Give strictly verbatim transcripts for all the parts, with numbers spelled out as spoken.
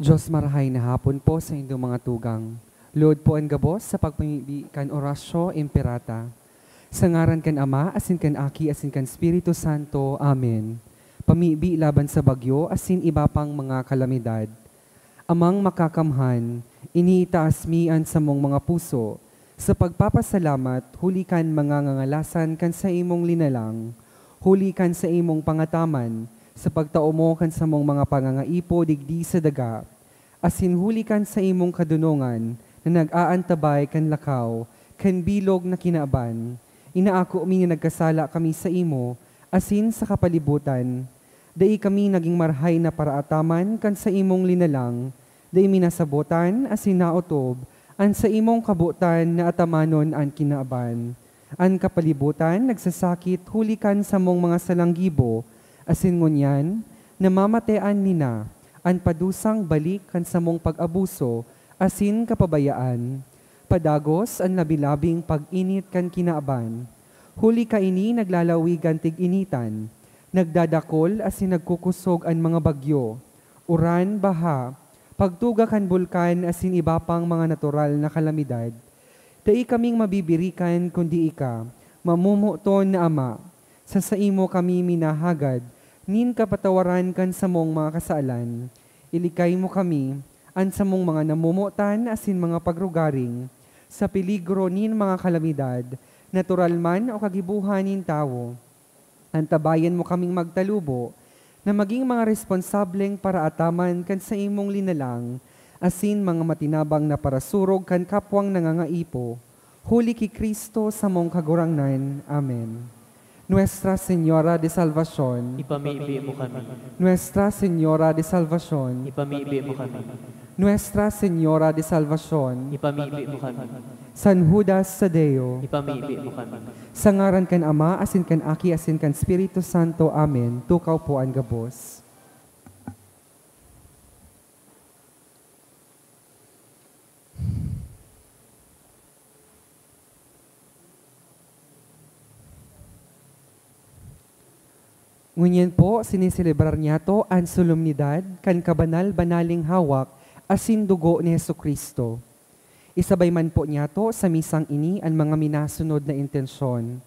Diyos, marahay na hapon po sa indong mga tugang. Lugod po an gabos sa pagpamibi kan Oratio Imperata. Sa ngaran kan Ama, asin kan Aki, asin kan Espiritu Santo. Amen. Pamibi laban sa bagyo asin iba pang mga kalamidad. Amang Makakamhan, iniitaas mi an samong mga puso sa pagpapasalamat huli kan mga ngangalasan kan saimong linalang, huli kan saimong pangataman sa pagtao mo kan samong mga pangangaipo digdi sa daga, asin huli kan saimong kadonongan na nag-aantabay kan lakaw kan bilog na kinaban. Inaako mi na nagkasala kami saimo asin sa kapalibutan. Dai kami nagin marahay na paraataman kan saimong linalang. Dai mi nasabotan asin naotob an saimong kabotan na atamanon an kinaban. An kapalibutan nagsasakit huli kan samong mga salang gibo, asin ngunyan namamatean nina an padusang balik kan samong pag-abuso asin kapabayaan. Padagos an labi-labing pag-init kan kinaban. Huli kaini naglalawigan tig-initan, nagdadakol asin nagkukosog an mga bagyo, uran, baha, pagtuga kan bulkan asin iba pang mga natural na kalamidad. Dai kaming mabibirikan kundi ika, mamomoton na Ama. Sa saimo kami minahagad nin kapatawaran kan samong mga kasalan. Ilikay mo kami, an samong mga namomotan asin mga pagrugaring, sa peligro nin mga kalamidad, natural man o kagibohan nin tawo. Antabayan mo kaming magtalubo na magin mga responsableng paraataman kan saimong linalang asin mga matinabang na parasurog kan kapwang nangangaipo, huli ki Cristo samong Kagurangnan. Amen. Nuestra Señora de Salvacion. Ipamibi mo kami. Nuestra Señora de Salvacion. Ipamibi mo kami. Nuestra Señora de Salvacion. Ipamibi mo kami. San Judas Tadeo. Ipamibi mo kami. Sa ngaran kan Ama, asin kan Aki, asin kan Espiritu Santo. Amen. Tukaw po an gabos. Ngunyan po, sineselebrar niyato an solemnidad kan kabanal-banaling hawak asin dugo ni Jesu-Cristo. Isabay man po niyato sa misang ini an mga minasunod na intensyon.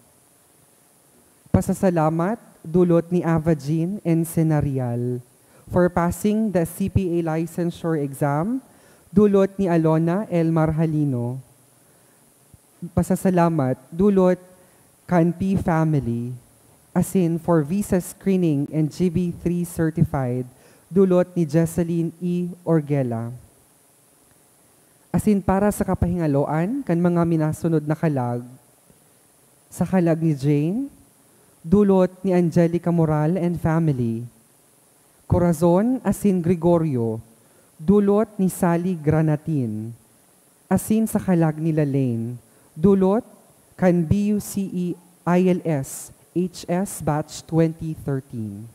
Pasasalamat dulot ni Ava Jean Encenarial for passing the C P A licensure exam, dulot ni Alona L Marhalino. Pasasalamat dulot kan P family, asin for visa screening and G B three certified, dulot ni Jesseline E Orgela. Asin para sa kapahingaloan kan mga minasunod na kalag, sa kalag ni Jane, dulot ni Angelica Moral and family. Corazon asin Gregorio, dulot ni Sally Granatin. Asin sa kalag ni Lalaine, dulot kan B U C E I L S H S Batch twenty thirteen.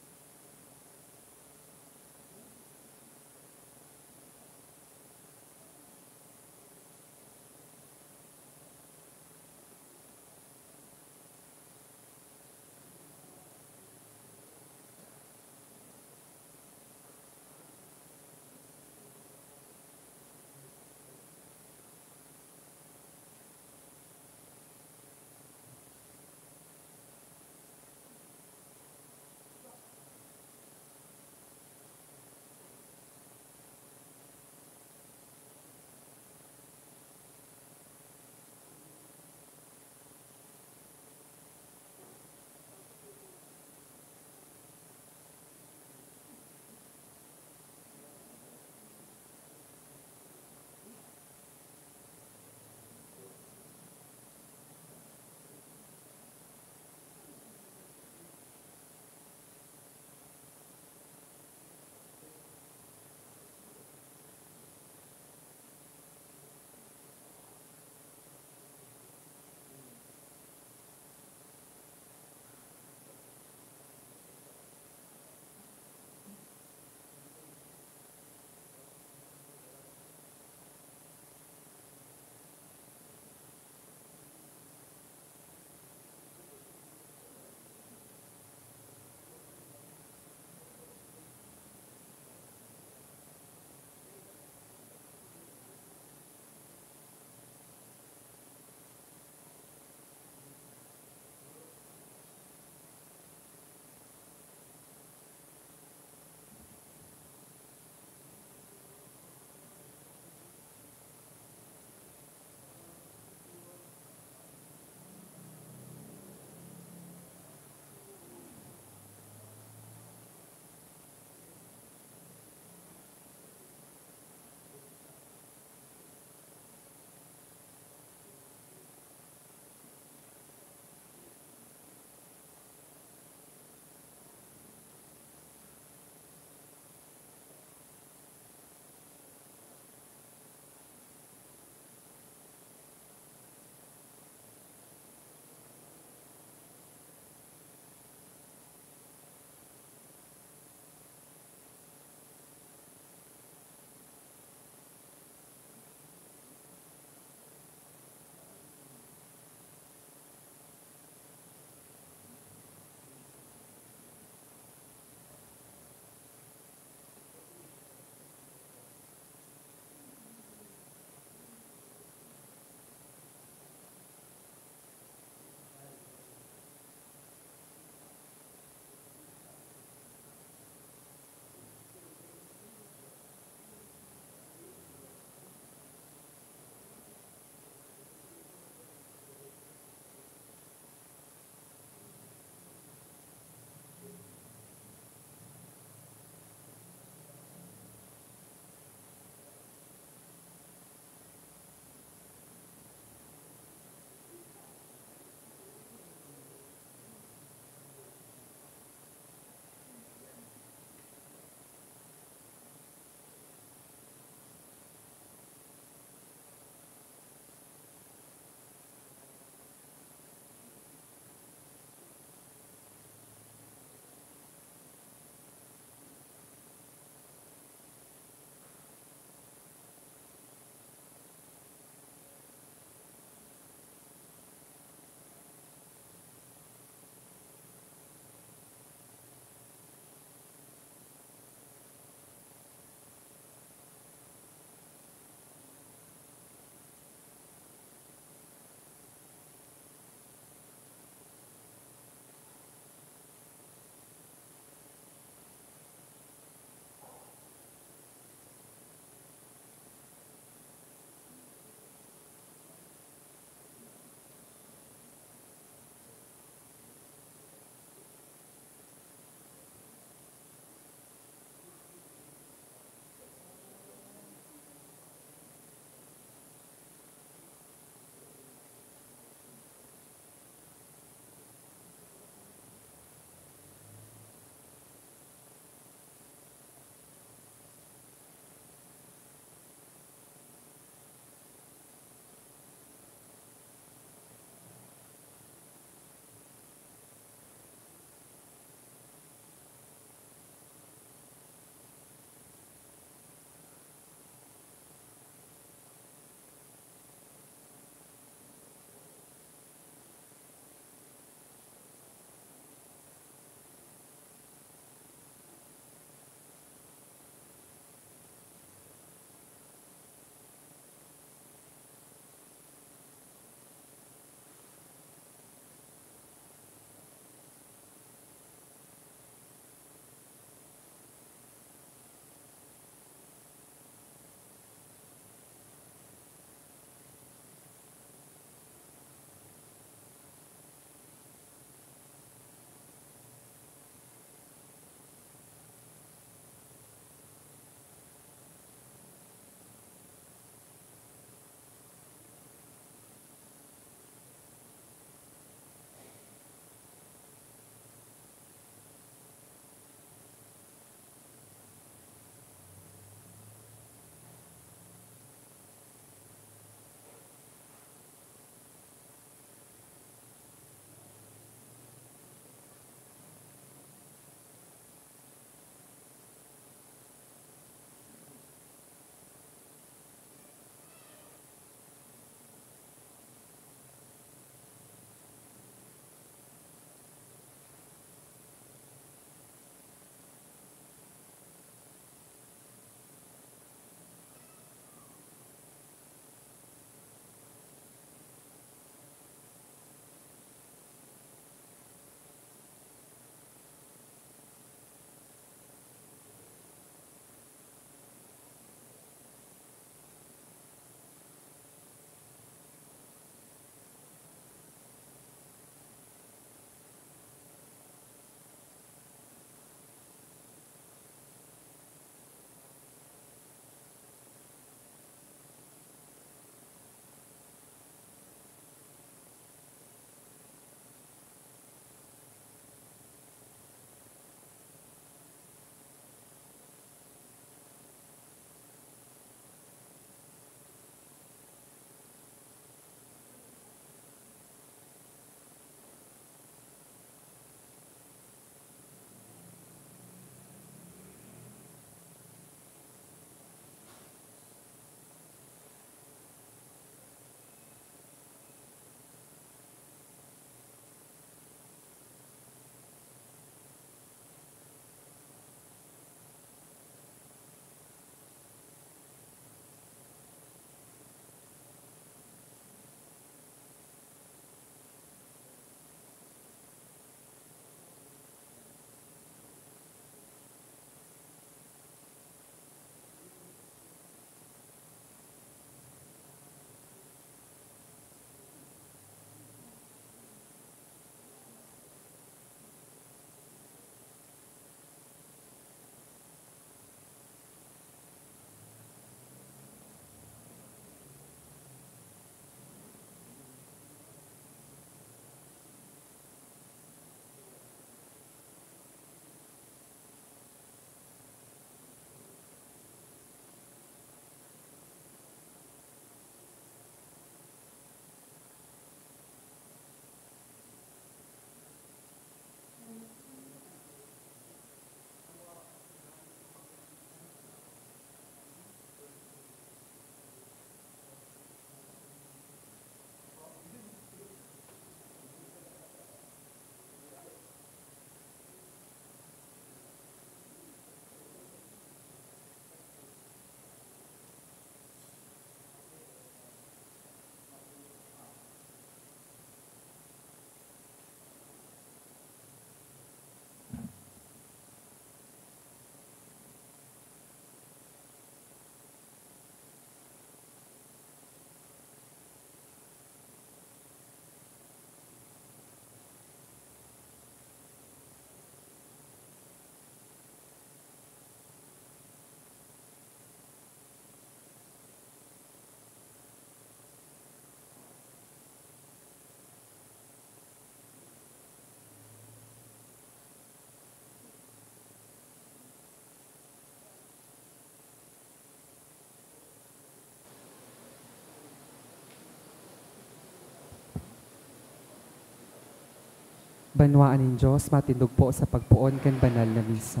Banwaan nin Dios, matindog po sa pagpoon kan banal na misa.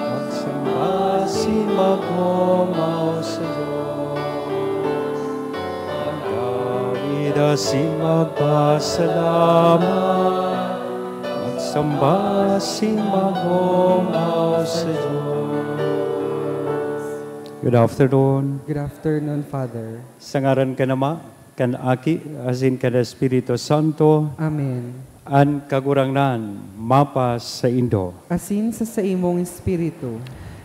Magsamba si magomaw sa Dios. Magdawid asin magpasalamat. Magsamba si magomaw sa Dios. Good afternoon. Good afternoon, Father. Sa ngaran kan Ama, kan Aki, asin kan Espiritu Santo. Amen. An Kagurangnan mapasaindo. Asin sa saimong espiritu.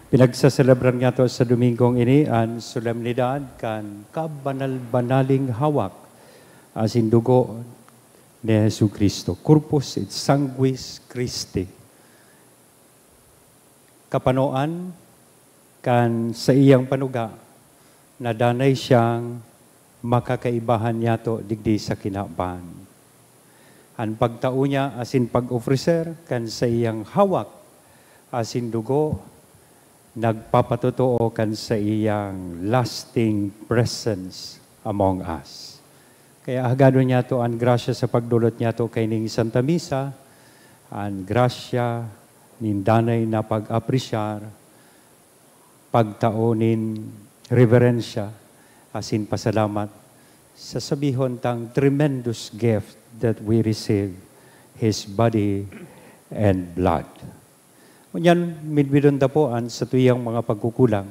Pinagsaselebran niyato sa Domingong ini an solemnidad kan kabanal-banaling hawak asin dugo ni Jesu-Cristo, Corpus et Sanguis Christi. Kapanoan kan saiyang panuga na danay siyang makakaibahan niyato digdi sa kinaban. An pagtao niya asin pag-ofreser kan saiyang hawak asin dugo nagpapatotoo kan saiyang lasting presence among us. Kaya hagadon niyato an grasya sa pagdolot niyato kaining Santa Misa, an grasya nin danay na pag-apresyar, pagtao nin reverensya, asin pasalamat sa sabihon tang tremendous gift that we receive, His body and blood. Ngunyan, midbidon ta po an satuyang mga pagkukulang.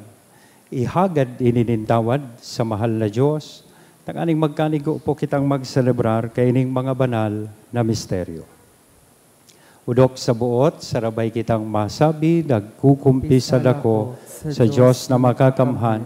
Ihagad ini nin tawad sa mahal na Dios, tanganing magkanigo po kitang magselebrar kaining mga banal na misteryo. Odok sa boot, sarabay kitang masabi, nagkukumpisal ako sa Dios na makakamhan,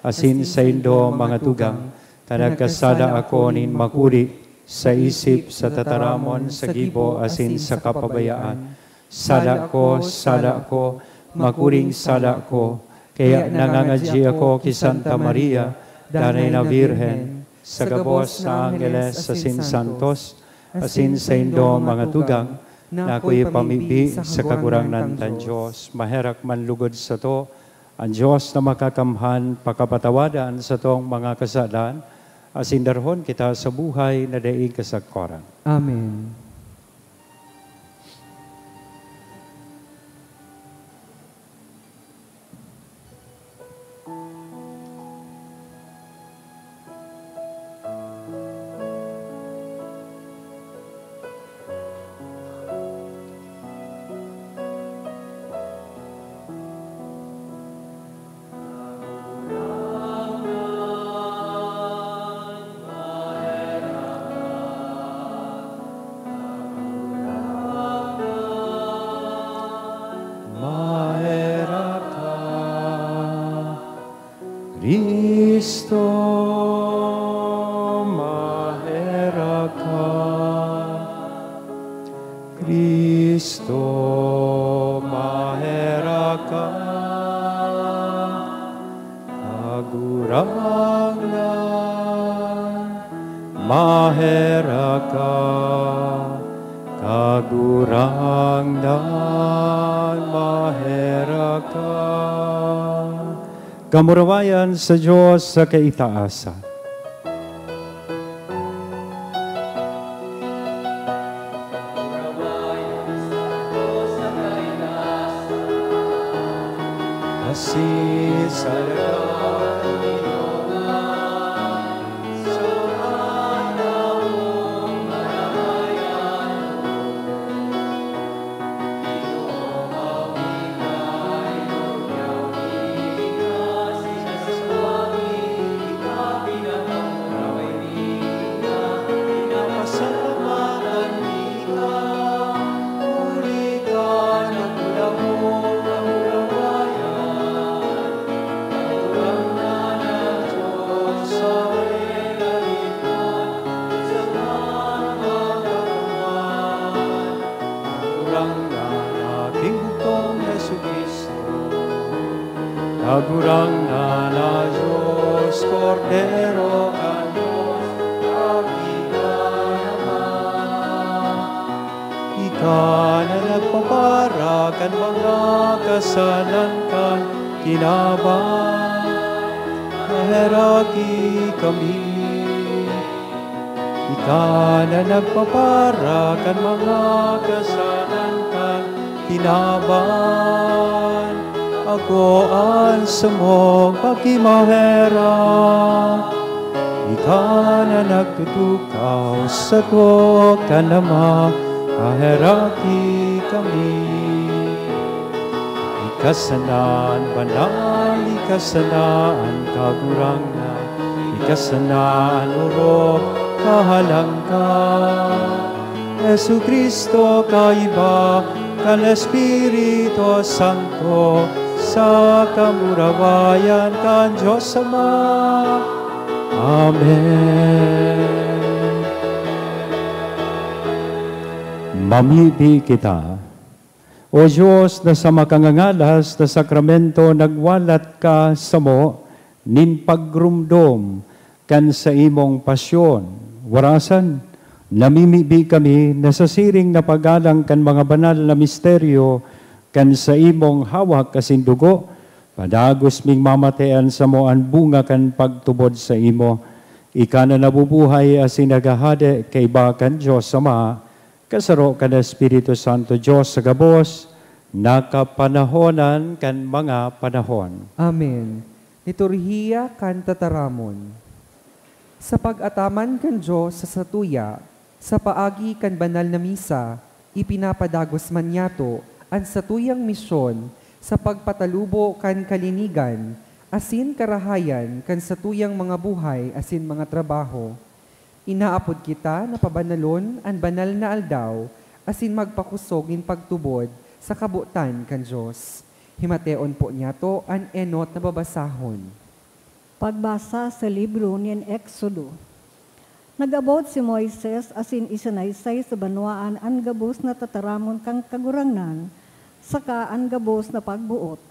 asin saindo, mga tugang, ta nagkasala ako nin makuri, sa isip, sa tataramon, sa gibo, asin sa kapabayaan. Sala ko, sala ko, makuring sala ko. Kaya nangangadyi ako ki Santa Maria, danay na Birhen, sa gabos na angheles asin santos, asin saindo, mga tugang, na ako'y pamibi sa Kagurangnan tang Dios. Maherak man lugod sato an Dios na makakamhan pakapatawada an satong mga kasalan, asin darhon kita sa buhay na daing kasagkoran. Amen. Maherak ka, Cristo, maherak ka. Cristo, maherak ka. Kagurangnan, maherak ka. Kagurangnan, maherak ka. Kamurawayan sa Dios sa kaitaasan. Asin sa Kagurangnan na Dios. Kordero kan Dios, aki na naman. Ika na nagpapara kan mga kasalan kan kinaban, maheraki kami. Ika na nagpapara kan mga kasalan kan kinaban, akoan samong pakimaherak. Ika na nagtutukaw sa duog kan Ama, maheraki kami. Ika sana an banal, ika sana an kagurangnan, ika sana an orog, kahalang ka. Jesu-Cristo, kaiba kan Espiritu Santo, sa kamurawayan kan Dios Ama. Amen. Mamibi kita. O Dios, na sa makangangalas na sakramento nagwalat ka samo nin pagromdom kan saimong pasyon. Warasan, namimibi kami na sa siring na paggalang kan mga banal na misteryo kan saimong hawak asin dugo, padagos ming mamatian samo an bunga kan pagtubod saimo. Ika na nabubuhay asin naghahade kaiba kan Dios Ama, kasaro kan Espiritu Santo, Dios sa gabos na kapanahonan kan mga panahon. Amen. Liturhiya kan Tataramon. Sa pag-ataman kan Dios sa satuya, sa paagi kan banal na misa, ipinapadagos man niyato an satuyang misyon sa pagpatalubo kan kalinigan asin karahayan kan satuyang mga buhay asin mga trabaho. Inaapod kita na pabanalon an banal na aldaw asin magpakosog nin pagtubod sa kabotan kan Dios. Himateon po niyato an enot na babasahon. Pagbasa sa libro nin Exodo. Nag-abot si Moises asin isinaysay sa banwaan an gabos na tataramon kan Kagurangnan saka an gabos na pagboot.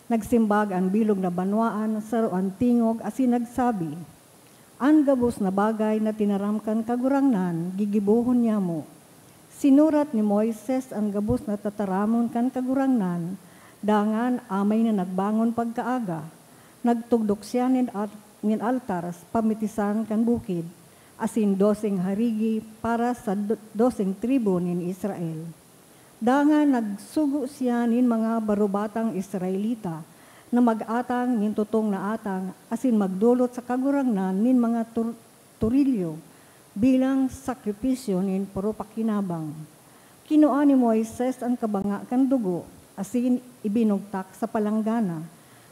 Nagsimbag an bilog na banwaan sa saro an tingog asin nagsabi, "An gabos na bagay na tinaram kan Kagurangnan, gigibohon niyamo." Sinurat ni Moises an gabos na tataramon kan Kagurangnan, dangan amay na nagbangon pagkaaga, nagtugdok siya nin at-, nin altar sa pamitisan kan bukid, asin doseng harigi para sa do-, doseng tribu nin Israel. Dangan nagsugo siya nin mga barubatang Israelita na mag-atang nin totong na atang asin magdolot sa Kagurangnan nin mga tur-, torilyo bilang sakripisyo nin paropakinabang. Kinua ni Moises an kabanga kan dugo asin ibinugtak sa palanggana,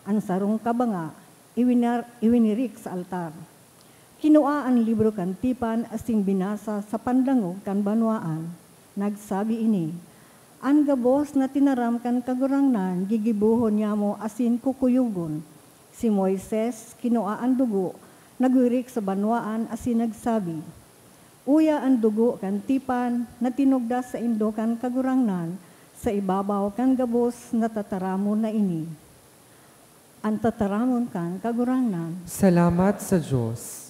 an sarong kabanga iwinar-, iwinirik sa altar. Kinua an libro kan tipan asin binasa sa pandangog kan banwaan. Nagsabi ini, "An gabos na tinaram kan Kagurangnan gigibohon niyamo asin kukuyogon." Si Moises kinua an dugo, nagwirik sa banwaan asin nagsabi, "Uya an dugo kan tipan na tinugda saindo kan Kagurangnan sa ibabaw kan gabos na tataramon na ini." An tataramon kan Kagurangnan. Salamat sa Dios.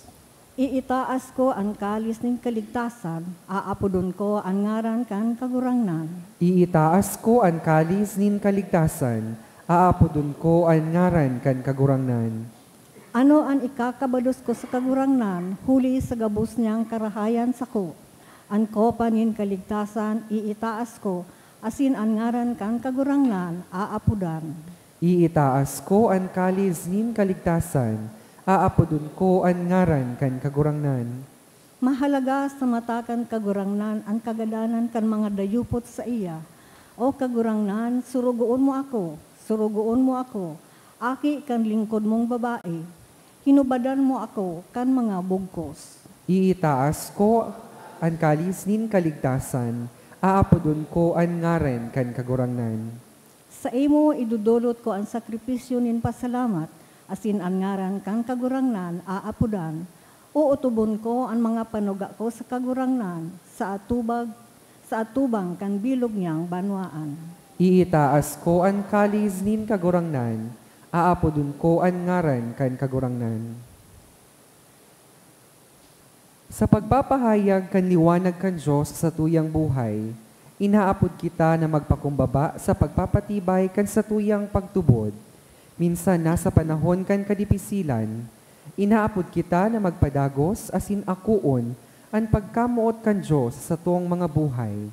Iitaas ko an kalis nin kaligtasan, aapodon ko an ngaran kan Kagurangnan. Iitaas ko an kalis nin kaligtasan, aapodon ko an ngaran kan Kagurangnan. Ano an ikakabalos ko sa Kagurangnan huli sa gabos niyang karahayan sako? An kopa nin kaligtasan iitaas ko, asin an ngaran kan Kagurangnan aapodan. Iitaas ko an kalis nin kaligtasan, aapodon ko an ngaran kan Kagurangnan. Mahalaga sa mata kan Kagurangnan an kagadanan kan mga dayupot saiya. O Kagurangnan, surugoon mo ako, surugoon mo ako, aki kan lingkod mong babae. Hinubadan mo ako kan mga bugkos. Iitaas ko an kalis nin kaligtasan, aapodon ko an ngaran kan Kagurangnan. Saimo idodolot ko an sakripisyo nin pasalamat, asin an ngaran kan Kagurangnan aapodan. Ootobon ko an mga panuga ko sa Kagurangnan, sa atubag, sa atubang kan bilog niyang banwaan. Iitaas ko an kalis nin Kagurangnan, aapodon ko an ngaran kan Kagurangnan. Sa pagpapahayag kan liwanag kan Dios sa satuyang buhay, inaapod kita na magpakumbaba sa pagpapatibay kan satuyang pagtubod. Minsan na sa panahon kan kadipisilan, inaapod kita na magpadagos asin akoon an pagkamoot kan Dios sa satong mga buhay,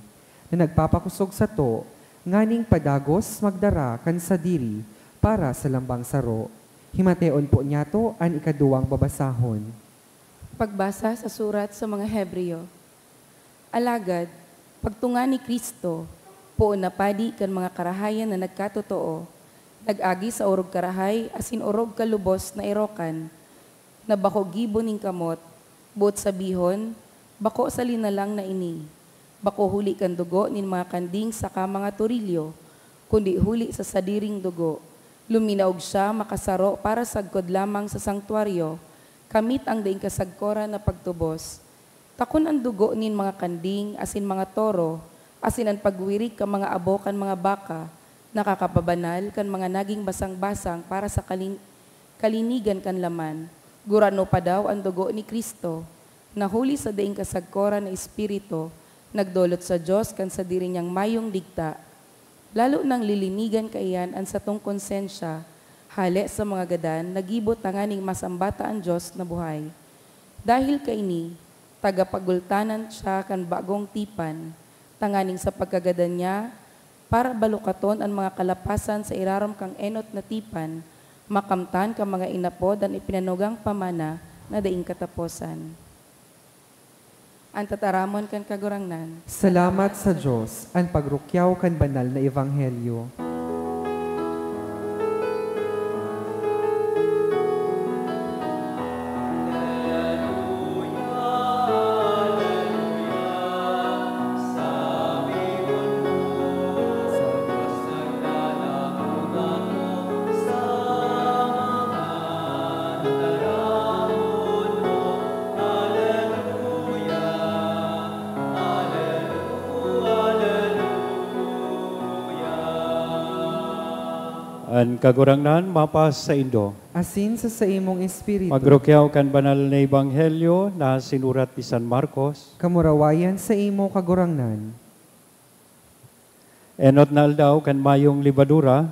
na nagpapakosog sato nganing padagos magdara kan sadiri para sa lambang saro. Himateon po niyato an ikaduwang babasahon. Pagbasa sa surat sa mga Hebreo. Alagad, pagtunga ni Cristo, poon na padi kan mga karahayan na nagkatotoo, nag-agi sa orog karahay asin orog kalubos na erokan, na bako gibo nin kamot, boot sabihon, bako sa linalang na ini, bako huli kan dugo nin mga kanding saka mga torilyo, kundi huli sa sadiring dugo. Luminaog siya makasaro para sagkod lamang sa sangtuaryo, kamit ang daing kasagkoran na pagtubos. Ta kun an dugo nin mga kanding asin mga toro, asin an pagwirik kan mga abo kan mga baka, nakakapabanal kan mga naging basang-basang para sa kalin-, kalinigan kan laman, gurano pa daw an dugo ni Cristo, na huli sa daing kasagkoran na espiritu, nagdolot sa Dios kan sadiri niyang mayong digta? Lalo nang lilinigan kaiyan an satong konsensya, hale sa mga gadan na gibo tanganing masambata an Dios na buhay. Dahil kaini, tagapagultanan siya kan bagong tipan, tanganing sa pagkagadan niya, para balukaton an mga kalapasan sa irarom kan enot na tipan, makamtan kan mga inapod an ipinanugang pamana na daing kataposan. An tataramon kan Kagurangnan. Salamat sa Dios, an pagrukyaw kan banal na ebanghelyo. An Kagurangnan mapasaindo. Asin sa saimong espiritu. Magrukyaw kan banal na ebanghelyo na sinurat ni San Marcos. Kamurawayan saimo, Kagurangnan. Enot na aldaw kan mayong lebadura,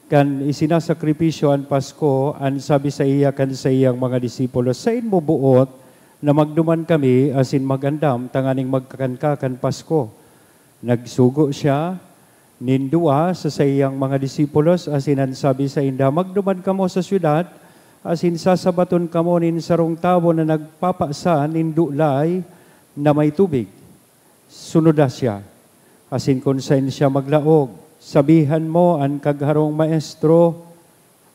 kan isinasakripisyo an Pasko, an sabi saiya kan saiyang mga disipulos, "Saen mo boot na magduman kami asin mag-andam tanganing magkakan ka kan Pasko?" Nagsugo siya nin duwa sa saiyang mga disipulos asin an sabi sainda, "Magduman kamo sa syudad asin sasabaton kamo nin sarong tawo na nagpapasa nin dulay na may tubig." Sunoda siya, asin kun saen siya maglaog, sabihan mo, 'An kagharong maestro,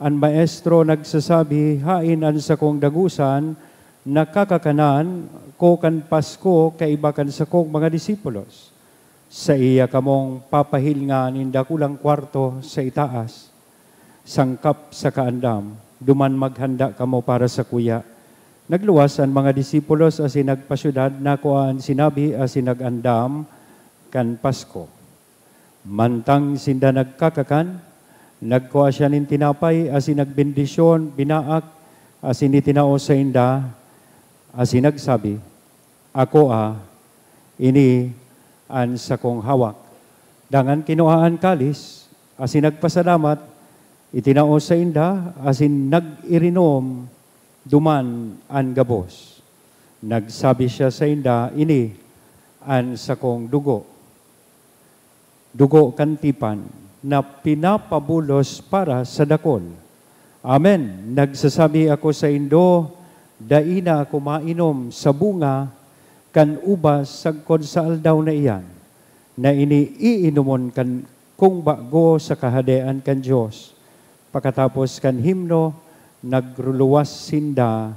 an maestro nagsasabi, haen an sakong dagosan na kakakanan ko kan Pasko kaiba kan sakong mga disipulos. Saiya kamong papahilnga nin dakulang kwarto sa itaas. Sangkap sa kaandam, duman maghanda kamo para sakuya." Nagluwas an mga disipulos asin nagpasyudad, nakua an sinabi asin nag-andam kan Pasko. Mantang sinda nagkakakan, nagkua siya nin tinapay asin nagbendisyon, binaak, asin itinao sainda, asin nagsabi, "Akoa, ini an sakong hawak." Dangan kinua an kalis, asin nagpasalamat, itinao sainda, asin nag-irinom duman an gabos. Nagsabi siya sainda, "Ini an sakong dugo, dugo kan tipan, na pinapabulos para sa dakul. Amen. Nagsasabi ako saindo, dai na ako mainom sa bunga kan ubas sagkod sa aldaw na iyan, na ini iinomon kan kong bago sa Kahadean kan Dios." Pakatapos kan himno, nagruluwas sinda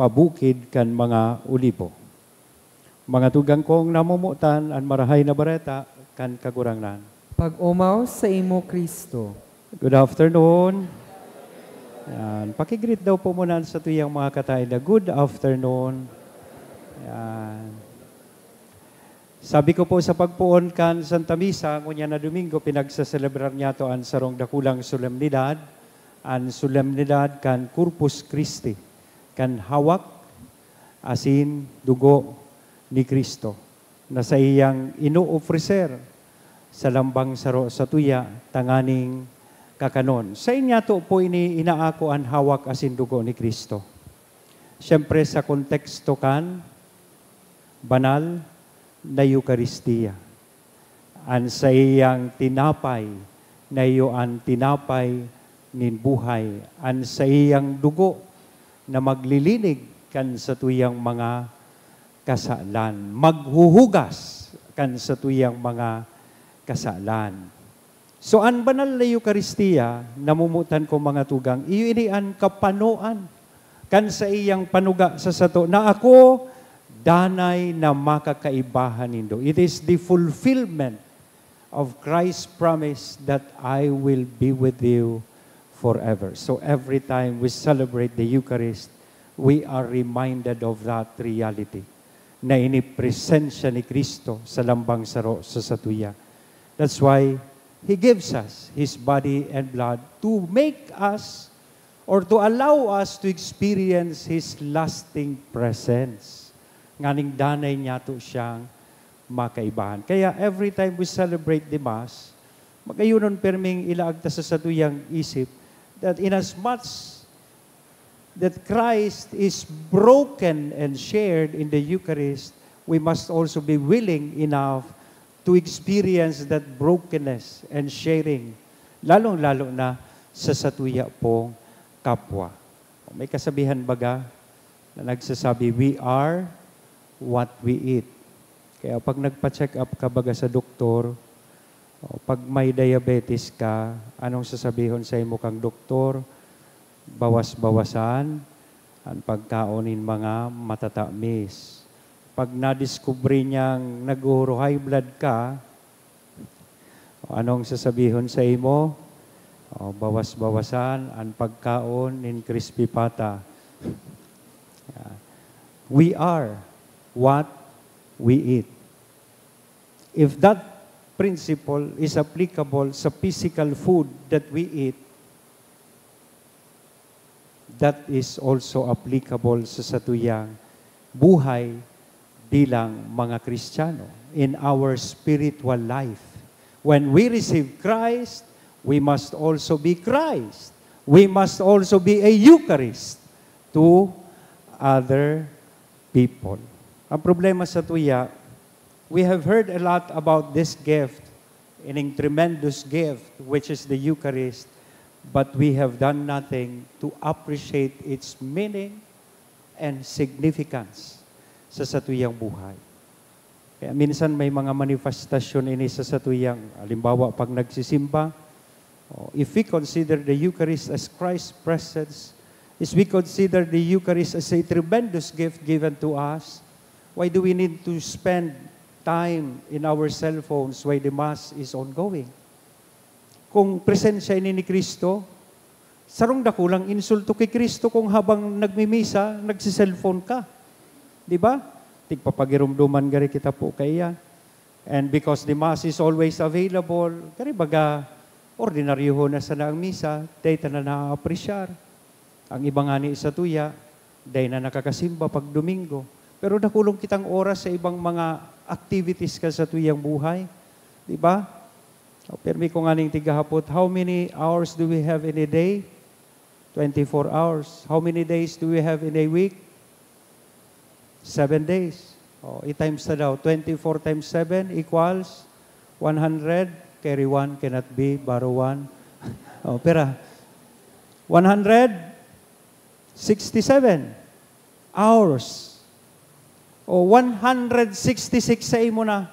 pabukid kan mga olibo. Mga tugang kong namomotan, an Marahay na Bareta kan Kagurangnan. Pag-omaw saimo, Cristo. Good afternoon. Yan. Paki-greet daw po muna sa tuyang mga kataida. Good afternoon. Yan. Sabi ko po sa pagpoon kan Santa Misa, ngunyan na Domingo, pinagsaselebrar niyato an sarong dakulang solemnidad, an solemnidad kan Corpus Christi, kan hawak asin dugo ni Cristo na saiyang inoofreser sa lambang saro sa tuya tanganing kakanon. Sa inyato po ini inaako an hawak asin dugo ni Cristo. Siyempre, sa konteksto kan banal na Eukaristia. An saiyang tinapay na iyo an tinapay nin buhay, an saiyang dugo na maglilinig kan satuyang mga kasalan, maghuhugas kan satuyang mga kasalan. So, an banal na Eukaristia, namomotan ko, mga tugang, iyo ini an kapanoan kan saiyang panuga sa sato na ako danay na makakaibahan nindo. It is the fulfillment of Christ's promise that I will be with you forever. So every time we celebrate the Eucharist, we are reminded of that reality na ini presensya ni Cristo sa lambang saro sa satuya. That's why He gives us His body and blood to make us or to allow us to experience His lasting presence. Nganing danay niyato siyang makaibahan. Kaya every time we celebrate the Mass, magayonon perming ilaag ta sa satuyang isip that in as much that Christ is broken and shared in the Eucharist, we must also be willing enough to experience that brokenness and sharing, lalong-lalo na sa satuya pong kapwa. May kasabihan baga na nagsasabi, "We are what we eat." Kaya pag nagpa-check up ka baga sa doktor, o pag may diabetes ka, anong sasabihon sa imo kang doktor? Bawas-bawasan an pagkaon nin mga matatamis. Pag nadiskubre niyang nag-o-high blood ka, o anong sasabihon sa imo? O, bawas-bawasan an pagkaon nin crispy pata. Yeah. We are what we eat. If that principle is applicable sa physical food that we eat, that is also applicable sa satuyang buhay bilang mga Kristiyano, in our spiritual life. When we receive Christ, we must also be Christ. We must also be a Eucharist to other people. Ang problema sa tuya, we have heard a lot about this gift, ining tremendous gift, which is the Eucharist, but we have done nothing to appreciate its meaning and significance sa satuyang buhay. Kaya minsan may mga manifestasyon ini sa satuyang, halimbawa, pag nagsisimba, oh, if we consider the Eucharist as Christ's presence, if we consider the Eucharist as a tremendous gift given to us, why do we need to spend time in our cell phones while the Mass is ongoing? Kung presensya ini ni Cristo, sarong dakulang insulto ki Cristo kung habang nagmimisa, nagse-cellphone ka. Di ba? Tigpapagiromdoman gari kita po kaiyan. And because the Mass is always available, kari baga, ordinaryohon na sana ang misa, dai ta na naaapresyar. Ang iba ngani sa tuya, dai na nakakasimba pag Domingo. Pero dakulong kitang oras sa ibang mga activities kan satuyang buhay. Di ba? O, pirmi ko nganing tighahapot, how many hours do we have in a day? Twenty-four hours. How many days do we have in a week? Seven days. O, i-times ta daw. Twenty-four times seven equals one hundred. Carry one cannot be, borrow one. O, pera? One hundred sixty-seven hours. O, one hundred sixty-six sa imo na.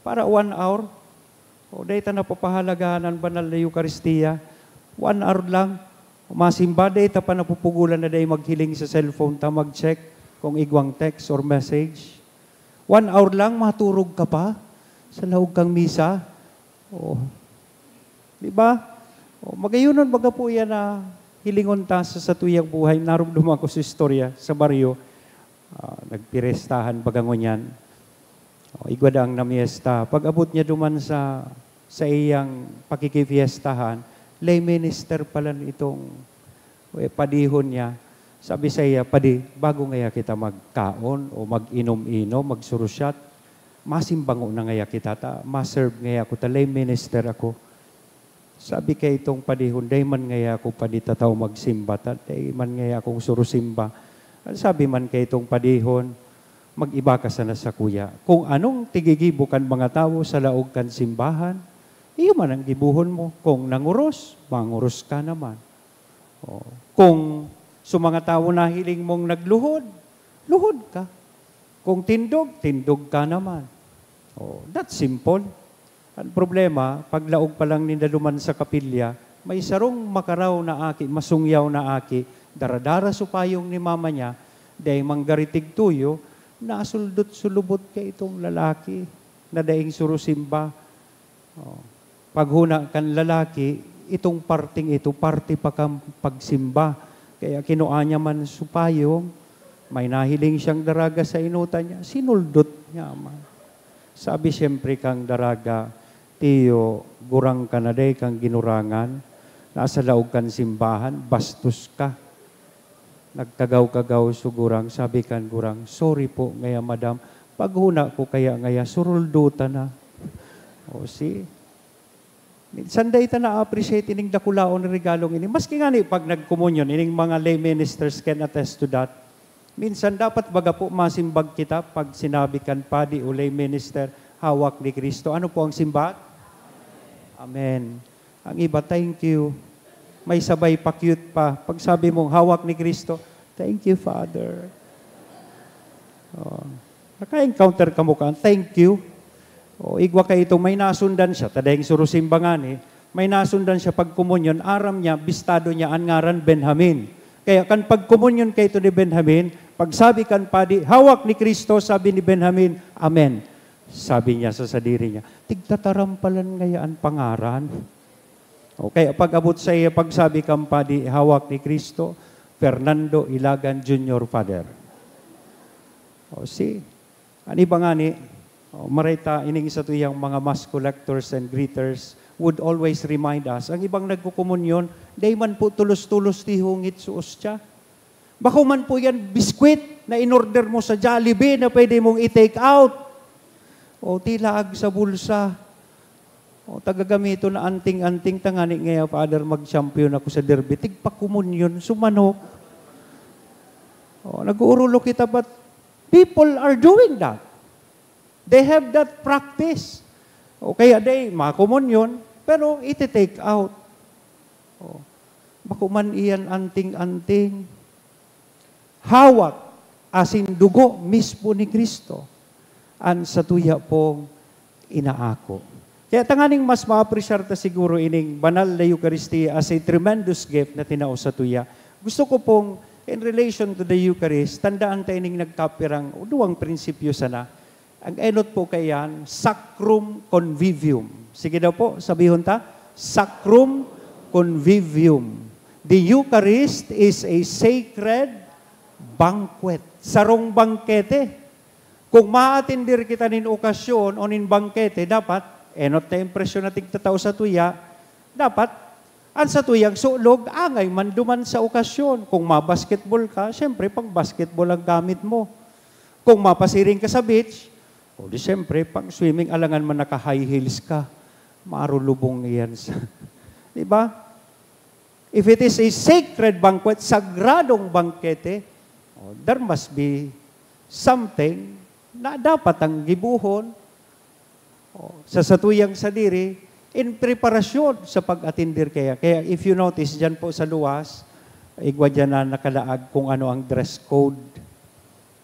Para one hour. O, dai ta napapahalagahan an banal na Eukaristia. One hour lang. Masimba, dai ta pa napupugulan na dai maghiling sa cellphone ta, mag-check kung igwang text or message. One hour lang, maturog ka pa sa laog kang misa. O. Di ba? O, magayonon baga po yan na hilingon ta sa satuyang buhay. Narumduman ko sa istorya sa baryo. Ah, nagpirestahan baga ngunyan. O, igwa daang namiesta. Pag-abot niya duman sa, sa iyang pakikifiestahan, lay minister pala itong, eh, padihon niya. Sabi saiya, "Padi, bago ngaya kita magkaon o mag-inom-inom, magsurusyat, masimbango na ngaya kita ta, ma-serve ngaya ako ta, lay minister ako." Sabi kaitong padihon, "Dai man ngaya ako padi tatao magsimba ta, dai man ngaya akong surusimba." An sabi man kaitong padihon, "Mag-iba ka sana sakuya. Kung anong tigigibo kan mga tawo sa laog kan simbahan, iyo man ang gibohon mo. Kung nangoros, mangoros ka naman." Oh. Kung sa mga tawo nahiling mong nagluhod, luhod ka. Kung tindog, tindog ka naman. Oh, that's simple. Ang problema, paglaog pa lang ninda duman sa kapilya, may sarong makaraw na aki, masungyaw na aki, daradara so payong ni mama niya, dai manggaritig tuyo, nasuldot-sulubot kaitong lalaki na daing surusimba. Oh. Paghuna kan lalaki, itong parting ito, parte pa kan pagsimba. Kaya kinua niya man so payong, may nahiling siyang daraga sa enotan niya, sinuldot niya man. Sabi siyempre kang daraga, "Tiyo, gurang ka na, dai kang ginurangan. Nasa laog kan simbahan, bastos ka." Nagkagaw-kagaw so gurang, sabi kan gurang, "Sorry po ngaya, madam. Paghuna ko kaya ngaya, suruldutan na." O, see? Minsan dai ta na-appreciate ining dakulaon na regalong ini. Maski ngani pag nagkomunyon, ining mga lay ministers can attest to that. Minsan dapat baga po masimbag kita pag sinabi kan padi o lay minister, "Hawak ni Cristo." Ano po ang simbahan? Amen. Ang iba, "Thank you." May sabay pa cute pa. Pag sabi mong, "Hawak ni Cristo," "Thank you, Father." Oh. Naka-encounter kamo kan, "Thank you." O, igwa kaito, may nasundan siya, ta daing surusimba ngani, may nasundan siya pagkomunyon, aram niya, bistado niya an ngaran Benjamin. Kaya kan pagkomunyon kaito ni Benjamin, pagsabi kan padi, "Hawak ni Cristo," sabi ni Benjamin, "Amen." Sabi niya sa sadiri niya, "Tigtatarampalan ngaya an pangaran." O kaya pag-abot saiya, pagsabi kan padi, "Hawak ni Cristo, Fernando Ilagan Junior, Father." O, see? An iba ngani, o, marita ining satuyang mga mass collectors and greeters would always remind us, ang ibang nagkokomunyon, dai man po tolos-tolos tihongit sa ostya. Bako man po yan biskwit na in-order mo sa Jollibee na pwede mong i-take out. O, tilaag sa bulsa. O, ta gagamiton na anting-anting, tangani ngaya, "Father, mag-champion ako sa derby." Tigpakomunyon, sumanok. O, nag-uurulok kita, but people are doing that. They have that practice. O kaya, dai, makomunyon, pero iti-take out. O, bako man iyan anting-anting. Hawak asin dugo mismo ni Cristo an satuya pong inaako. Kaya tanganing mas maapresyar ta siguro ining banal na Eucharistia as a tremendous gift na tinao satuya, gusto ko pong, in relation to the Eucharist, tandaan ta ining nagkapirang duwang prinsipyo sana. Ang enot po kaiyan, Sacrum Convivium. Sige daw po, sabihon ta, Sacrum Convivium. The Eucharist is a sacred banquet. Sarong bangkete. Kung maatindir kita nin okasyon o nin bangkete, dapat, enot na impresyon na tigtatao satuya, dapat, an satuyang sulog, angay man duman sa okasyon. Kung ma-basketball ka, siyempre, pang-basketball ang gamit mo. Kung mapasiring ka sa beach, o di siyempre, pang-swimming, alangan man naka-high heels ka, marulubong iyan sa, di ba? If it is a sacred banquet, sagradong bangkete, o, there must be something na dapat ang gibohon, o, sa satuyang sadiri, in preparasyon sa pag-atindir kaya. Kaya if you notice, diyan po sa luwas, igwa diyan na nakalaag kung ano ang dress code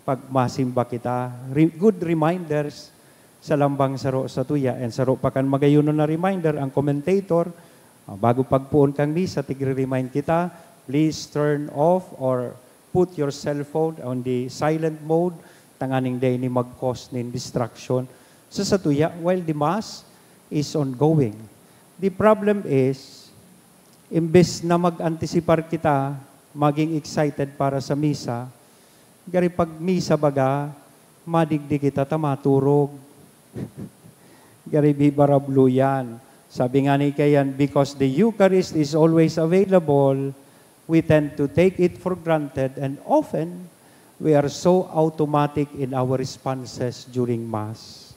pag masimba kita. Re-, good reminders sa lambang saro satuya. And saro pa kan magayonon na reminder, ang commentator, ah, bago pagpoon kan misa, tigre-remind kita, please turn off or put your cellphone on the silent mode, tanganing dai ini mag-cause nin distraction sa satuya while the mass is ongoing. The problem is, imbes na mag-antisipar kita, maging excited para sa misa, gari pag misa baga, madigdi kita ta maturog. Gari bibarabluyan. Sabi nga ni kayan, "Because the Eucharist is always available, We tend to take it for granted, and often, we are so automatic in our responses during Mass.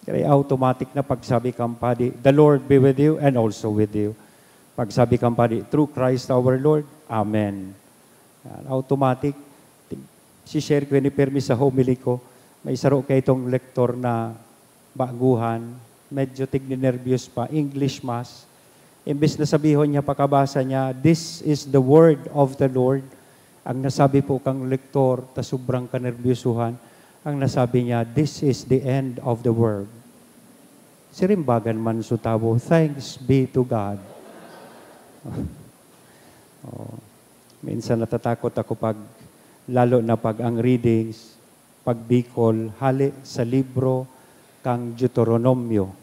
Kaya automatic na pagsabi kan padi, "The Lord be with you and also with you." Pagsabi kan padi, "Through Christ our Lord. Amen." Yan, automatic. Si-share ko ini permi sa homily ko. May saro kaitong lektor na baguhan, medyo tigninerbyos pa, English Mass. Imbes na sabihon niya, pakabasa niya, "This is the word of the Lord." Ang nasabi po kang lektor, ta sobrang kanerbyosuhan, ang nasabi niya, "This is the end of the world." Sirimbagan man su tawo, "Thanks be to God." Oh. Minsan natatakot ako pag, lalo na pag ang readings, pag Bicol, hale sa libro kang Deuteronomio.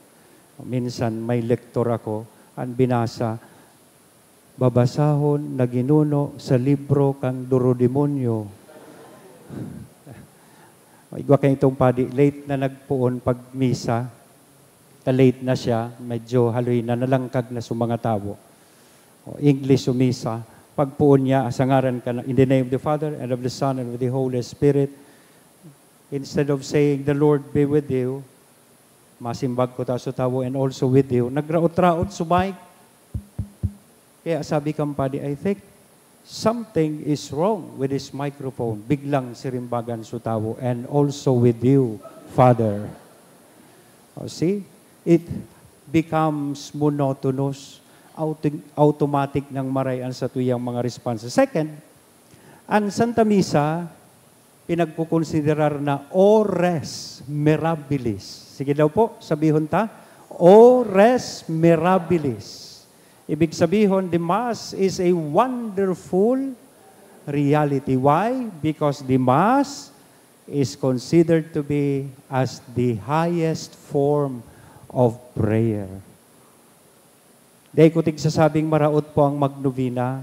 Minsan may lektor ako, ang binasa, "Babasahon na ginuno sa libro kang Dorodemonyo." Igwa kayo itong padi, late na nagpoon pag misa. Ta-late na siya, medyo haloy na, nalangkag na sa mga tawo. O, English o misa, pagpoon niya, sa ngaran ka na, "In the name of the Father, and of the Son, and of the Holy Spirit." Instead of saying, "The Lord be with you," masimbag ko ta sa tawo, "And also with you," nagraot-raot sa mic. Kaya sabi kan padi, "I think something is wrong with this microphone." Biglang sirimbagan sa tawo, "And also with you, Father." O, see? It becomes monotonous. Auto-, automatic nang maray an satuyang mga responses. Second, an Santa Misa, pinagkukonsiderar na ores mirabilis. Sige daw po, sabihon ta, ores mirabilis. Ibig sabihon, the Mass is a wonderful reality. Why? Because the Mass is considered to be as the highest form of prayer. Dai ko tigsasabing maraot po ang magnovena.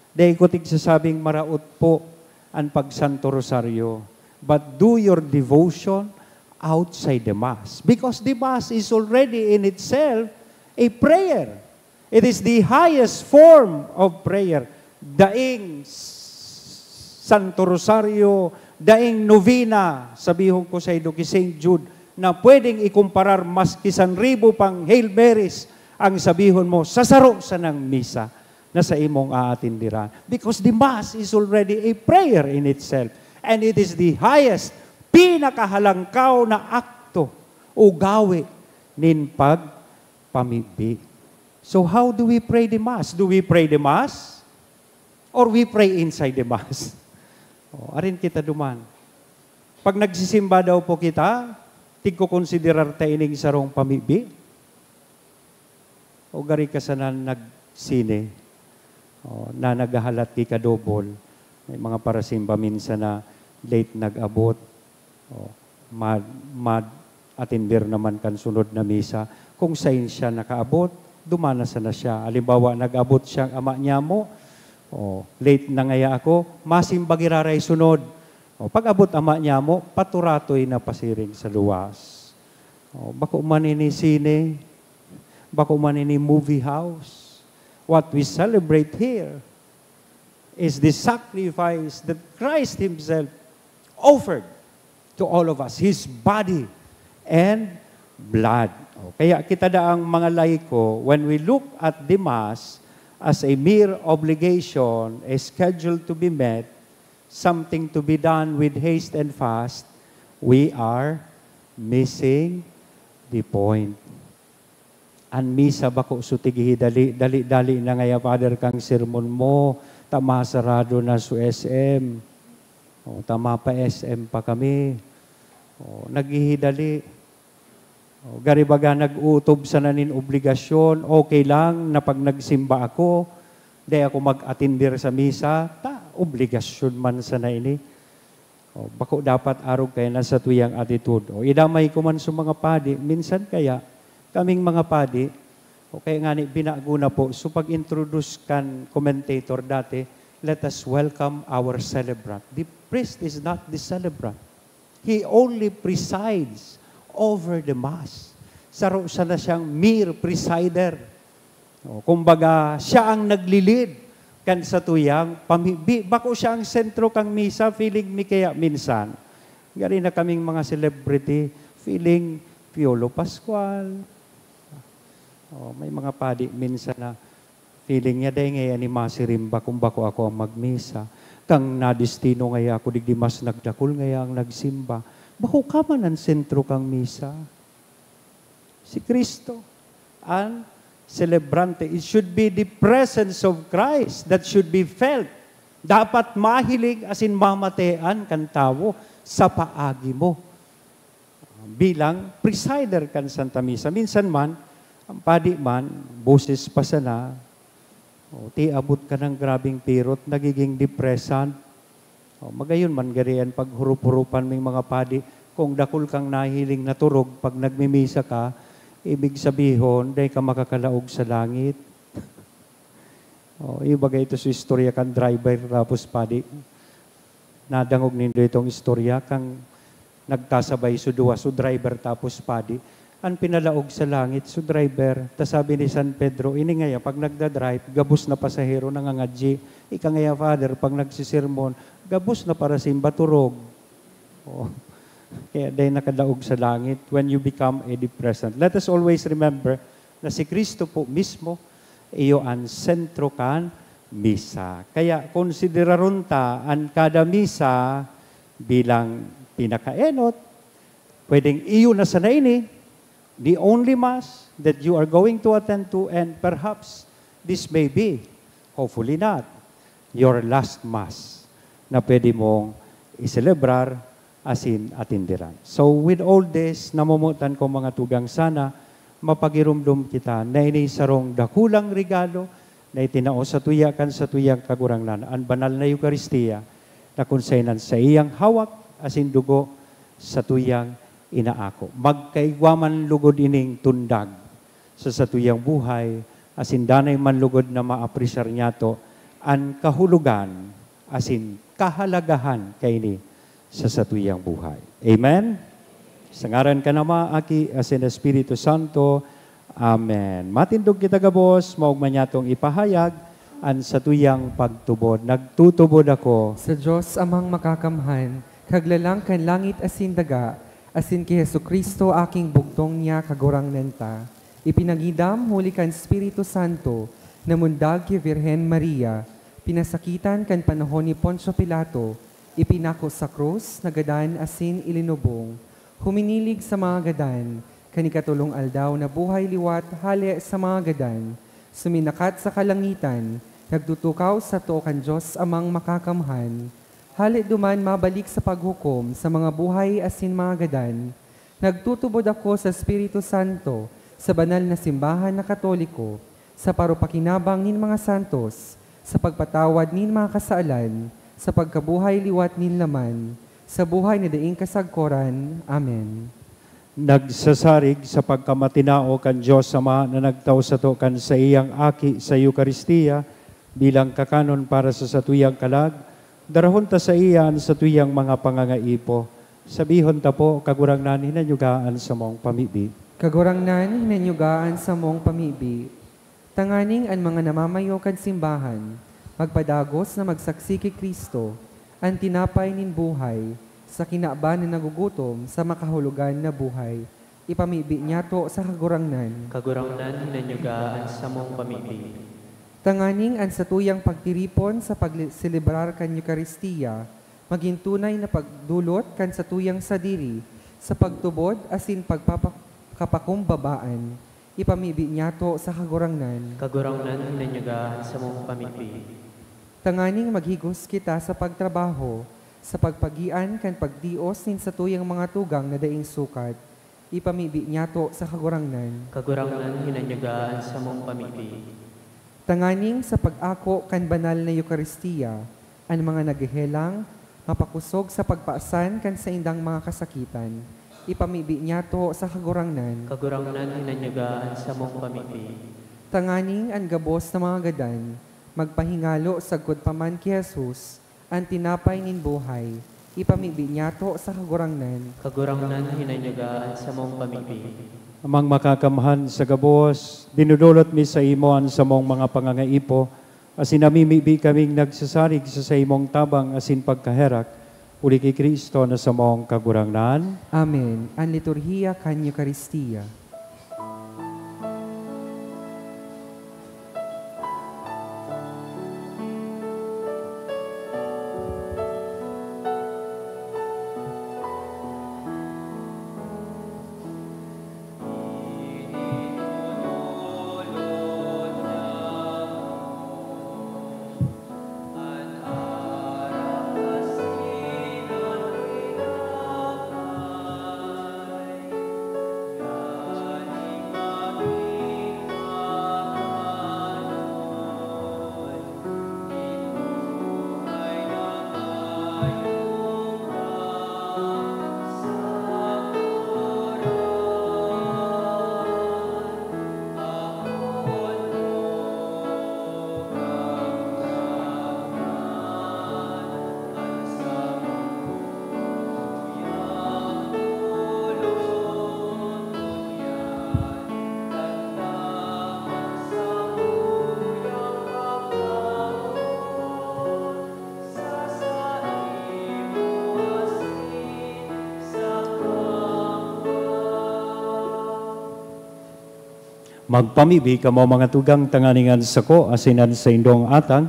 Dai ko tigsasabing maraot po an pagsanto rosaryo. But do your devotion outside the Mass. Because the Mass is already in itself a prayer. It is the highest form of prayer. Daing s-, Santo Rosario, daing novena, sabihon ko sa ido ki Saint Jude, na pwedeng ikumparar maski sanribo pang Hail Marys ang sabihon mo sa saro sanang misa na sa imong aatindiran. Because the Mass is already a prayer in itself. And it is the highest, pinakahalangkaw na akto o gawi nin pagpamibi. So how do we pray the Mass? Do we pray the Mass? Or we pray inside the Mass? O, arin kita duman. Pag nagsisimba daw po kita, tigkokonsiderar ta ining sarong pamibi? O gari ka sana nagsine, o, na naghahalat ki kadobol? May mga parasimba minsan na late nag-abot. O, mad-, mad-atender naman kan sunod na misa. Kung sain siya nakaabot, duman na sana siya. Halimbawa, nag-abot siyang ama niyamo, o, late na ngaya ako, masimba giraray sunod. O, pag-abot ama niyamo, paturatoy na pasiring sa luwas. O, bako man ini sine, bako man ini movie house. What we celebrate here is the sacrifice that Christ Himself offered to all of us, His body and blood. O, kaya kita daang mga laiko, when we look at the Mass as a mere obligation, a schedule to be met, something to be done with haste and fast, we are missing the point. An misa bako su tighihidali, dali-dali na ngaya, Father, kang sermon mo, ta masarado na su S M. O, ta mapa-S M pa kami. O, naghihidali. O, gari baga nag-utob sana nin obligasyon, okay lang na pag nagsimba ako, dai ako mag-atender sa misa, ta obligasyon man sana ini. O, bako dapat arog kaya na sa tuyang attitude. O, idamay ko man sa mga padi, minsan kaya, kaming mga padi, o kaya ngani, binago na po. So, pag-introduce kan commentator dati, "Let us welcome our celebrant." The priest is not the celebrant. He only presides over the Mass. Saro sana siyang mere presider. O, kumbaga, siya ang naglilid. kan satuyang pamibi. Bako siya ang sentro kan misa, feeling mi kaya minsan. Gari na kaming mga celebrity, feeling Piolo Pascual. Oh, may mga padi minsan na feeling niya, "Dai ngaya ni masirimba kung bako ako ang magmisa. Kang nadestino ngaya ako digdi mas nagdakul ngaya ang nagsimba." Bako ka man ang sentro kang misa. Si Cristo ang selebrante. It should be the presence of Christ that should be felt. Dapat mahiling asin mamatean kan tawo sa paagi mo bilang presider kan Santa Misa. Minsan man, ang padi man, boses pa sana, o, ti abot ka ng grabeng pirot, nagiging depressant. O, magayon man gari an paghurup-hurupan ming mga padi. Kung dakul kang nahiling na turog pag nagmimisa ka, ibig sabihon, dai ka makakalaog sa langit. O, ibaga ito sa istorya kan driver tapos padi. Nadangog nindo itong istorya kang nagkasabay so duwa, so driver tapos padi. An pinalaog sa langit, so driver. Ta sabi ni San Pedro, "Ini ngaya, pag nagda-drive, gabos na pasahero nangangadyi. Ika ngaya, Father, pag nagsisermon, gabos na parasimba, turog." Oh. Kaya dai nakadaog sa langit when you become a depressant. Let us always remember na si Cristo po mismo, iyo an sentro kan misa. Kaya konsideraron ta an kada misa bilang pinakaenot. Pwedeng iyo na sana ini, the only mass that you are going to attend to, and perhaps this may be, hopefully not, your last mass na pwede mong iselebrar asin atenderan. So, with all this, namomotan ko, mga tugang, sana mapagiromdom kita na ini sarong dakulang regalo na itinao satuya kan satuyang Kagurangnan, an banal na Eukaristia, na kun saen an saiyang hawak asin dugo satuyang inaako. Magkaigwa man lugod ining tundag sa satuyang buhay, asin danay man lugod na maapresyar niyato an kahulogan asin kahalagahan kaini sa satuyang buhay. Amen? Sa ngaran kan Ama, Aki, asin Espiritu Santo. Amen. Matindog kita gabos, maogma niyatong ipahayag an satuyang pagtubod. Nagtutubod ako Sa Dios Amang Makakamhan, Kaglalang kan langit asin daga, asin ki Jesu-Cristo, aking bugtong niya, Kagurangnan ta. Ipinangidam huli kan Espiritu Santo, namundag ki Birhen Maria, pinasakitan kan panahon ni Poncio Pilato, ipinako sa krus, nagadan asin ilinubong. Huminilig sa mga gadan, kan ikatolong aldaw nabuhay liwat hale sa mga gadan. Suminakat sa kalangitan, nagtutukaw sa too kan Dios Amang Makakamhan. Hale duman mabalik sa paghukom sa mga buhay asin mga gadan. Nagtutubod ako sa Espiritu Santo, sa banal na simbahan na Katoliko, sa parupakinabang nin mga santos, sa pagpatawad nin mga kasalan, sa pagkabuhay liwat nin laman, sa buhay na daing kasagkoran. Amen. Nagsasarig sa pagkamatinao kan Dios Ama na nagtao sato kan saiyang Aki sa Eukaristia bilang kakanon para sa satuyang kalag, darahon ta saiya an satuyang mga pangangaipo. Sabihon ta po, "Kagurangnan, hinanyuga an samong pamibi." Kagurangnan, hinanyuga an samong pamibi. Tanganing an mga namamayo kan simbahan magpadagos na magsaksi ki Cristo, an tinapay nin buhay, sa kinaban na nagugutom sa makahulogan na buhay. Ipamibi niyato sa Kagurangnan. Kagurangnan, hinanyuga an samong pamibi. Tanganing an satuyang pagtiripon sa pagselebrar kan Eukaristia magin tunay na pagdolot kan satuyang sadiri sa pagtubod asin pagpapa-, kapakumbabaan. Ipamibi niyato sa Kagurangnan. Kagurangnan, hinanyuga an samong pamibi. Tanganing maghigos kita sa pagtrabaho, sa pagpagian kan pagtios nin satuyang mga tugang na daing sukat. Ipamibi niyato sa Kagurangnan. Kagurangnan, hinanyuga an samong pamibi. Tanganing sa pag-ako kan banal na Eukaristia, an mga naghehelang, mapakosog sa pagpasan kan saindang mga kasakitan. Ipamibi niyato sa Kagurangnan. Kagurangnan, hinanyuga an samong pamibi. Tanganing an gabos na mga gadan magpahingalo sagkod pa man ki Jesus, an tinapay nin buhay. Ipamibi niyato sa Kagurangnan. Kagurangnan, hinanyuga an samong pamibi. Amang Makakamhan sa gabos, dinodolot mi saimo an samong mga pangangaipo, Asin namimibi kaming nagsasarig sa saimong tabang asin pagkaherak, huli ki Cristo na samong Kagurangnan. Amen. An liturhiya kan Eukaristia. Magpamibi kamo, mga tugang, tanganing an sako asin an saindong atang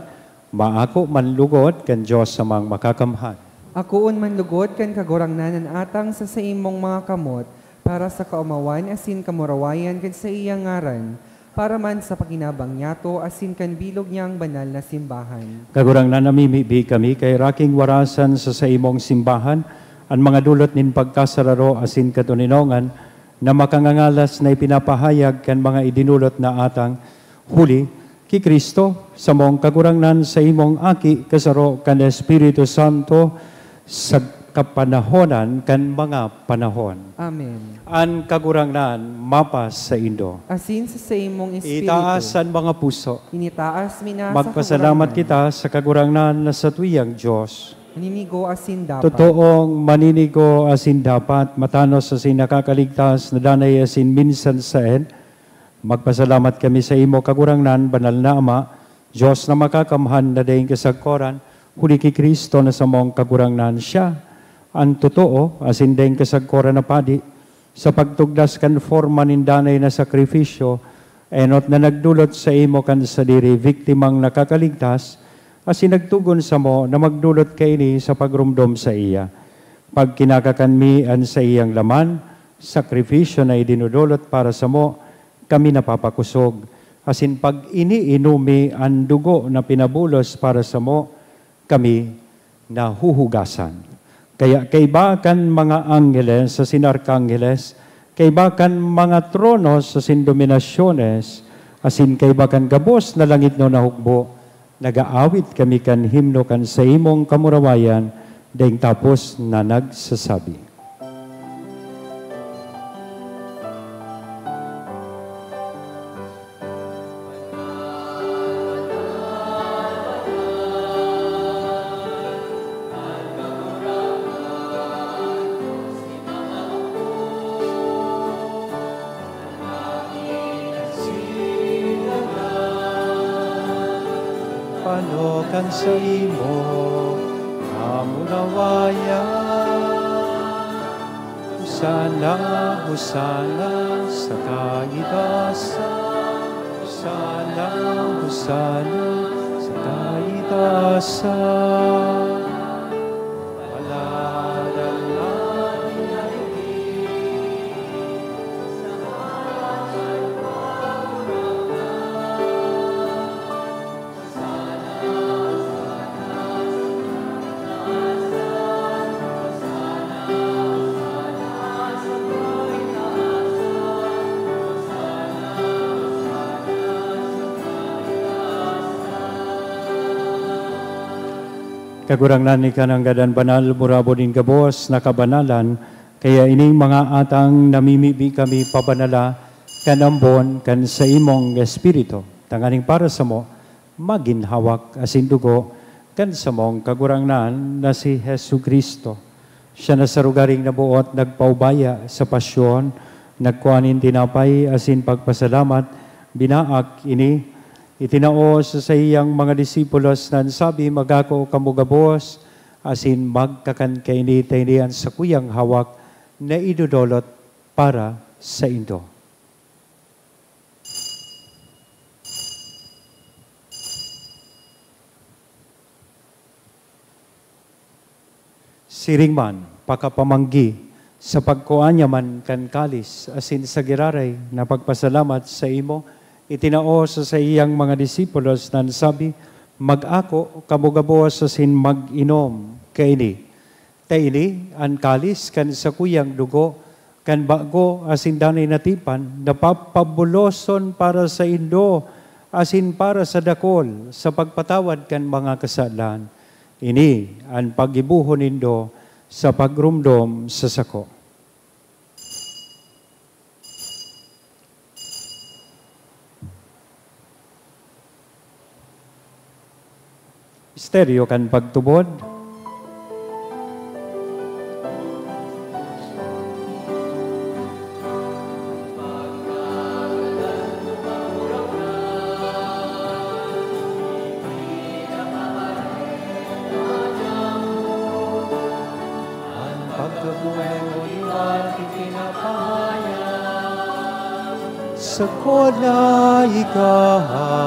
maako man lugod kan Dios Amang Makakamhan. Akoon man lugod kan Kagurangnan an atang sa saimong mga kamot, para sa kaomawan asin kamurawayan kan saiyang ngaran, para man sa pakinabang niyato asin kan bilog niyang banal na simbahan. Kagurangnan, namimibi kami, kaheraki nin warasan sa saimong simbahan, an mga dulot nin pagkasararo asin katoninongan na makangangalas na ipinapahayag kan mga idinolot na atang, huli ki Cristo, samong Kagurangnan, saimong Aki, kasaro kan Espiritu Santo, sa kapanahonan kan mga panahon. Amen. An Kagurangnan mapasaindo. Asin sa saimong espiritu. Itaas an mga puso. Initaas mi na sa Magpasalamat Kagurangnan. Kita sa Kagurangnan na satuyang Dios. Maninigo asin dapat. Totoong maninigo asin dapat, matanos asin nakakaligtas na danay asin minsan saen, magpasalamat kami saimo, Kagurangnan, Banal na Ama, Dios na Makakamhan na daing kasagkoran, huli ki Cristo na samong Kagurangnan. Siya an totoo asin daing kasagkoran na padi. Sa pagtugdas kan forma nin danay na sakrifisyo, enot na nagdolot saimo kan sadiri, biktimang nakakaligtas, asin nagtugon samo na magdolot kaini sa pagromdom saiya. Pag kinakakan mi an saiyang laman, sakrifisyo na idinodolot para samo, kami napapakosog, asin pag iniinom mi an dugo na pinabulos para samo, kami nahuhugasan. Kaya kaiba kan mga angheles asin arkangheles, kaiba kan mga tronos asin dominasyones, asin kaiba kan gabos na langitnon na hukbo, nag-aawit kami kan himno kan saimong kamurawayan, daing tapos na nagsasabi. Pano kan saimo kamurawayan. Hosana, Hosana sa kaitaasan. Hosana, Hosana sa kaitaasan. Paladan na ni David sa kanyang pagkurawayan. Kagurangnan, ika nanggad an banal, murabo nin gabos na kabanalan, kaya ining mga atang namimibi kami pabanala kan ambon kan saimong Espiritu, tanganing para samo, magin hawak asin dugo kan samong Kagurangnan na si Jesu-Cristo. Siya na sa rogaring naboot nagpaubaya sa pasyon, nagkua nin tinapay asin pagpasalamat, binaak ini, Itinao sa saiyang mga disipulos na an sabi, "Magako kamo gabos, asin magkakan kaini, ta ini an sakuyang hawak na idodolot para saindo." Siring man, pakapamanggi, sa pagkua niya man kan kalis asin sa giraray na pagpasalamat saimo, itinao sa saiyang mga disipulos na an sabi, "Mag-ako kamo gabos asin mag-inom kaini. Ta ini an kalis kan sakuyang dugo kan bago asin danay na tipan na papabuloson para saindo asin para sa dakol sa pagpatawad kan mga kasalan. Ini an paggibohon nindo sa pagromdom sa sako." Misteryo kan pagtubod. An pagkabuhay mo liwat ipinapahayag, sakod na ikahagdato.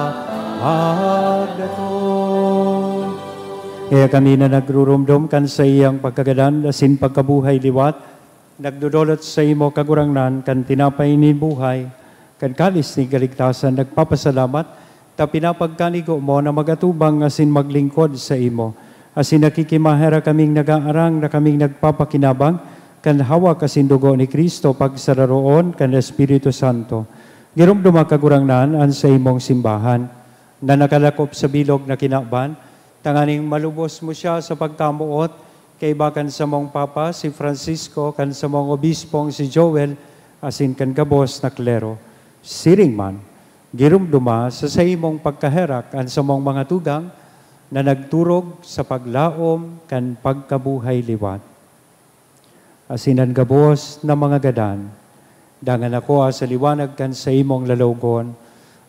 Kaya kami na nagrurumdom kan saiyang pagkagadan asin pagkabuhay liwat, nagdodolot saimo, Kagurangnan, kan tinapay nin buhay, kan kalis nin kaligtasan, nagpapasalamat, ta pinapagkanigo mo na mag-atubang asin maglingkod saimo. Asin nakikimaherak kaming nag-aarang na kaming nagpapakinabang kan hawak asin dugo ni Cristo pagsararoon kan Espiritu Santo. Giromdoma, Kagurangnan, an saimong simbahan na nakalakop sa bilog na kinaban, tanganing malubos mo siya sa pagkamoot, kaiba kan samong Papa, si Francisco, kan samong Obispong si Joel, asin kan gabos na klero. Siring man, giromdoma sa saimong pagkaherak an samong mga tugang na nagturog sa paglaom kan pagkabuhay liwat. Asin an gabos na mga gadan, dangan ako sa liwanag kan saimong lalogon.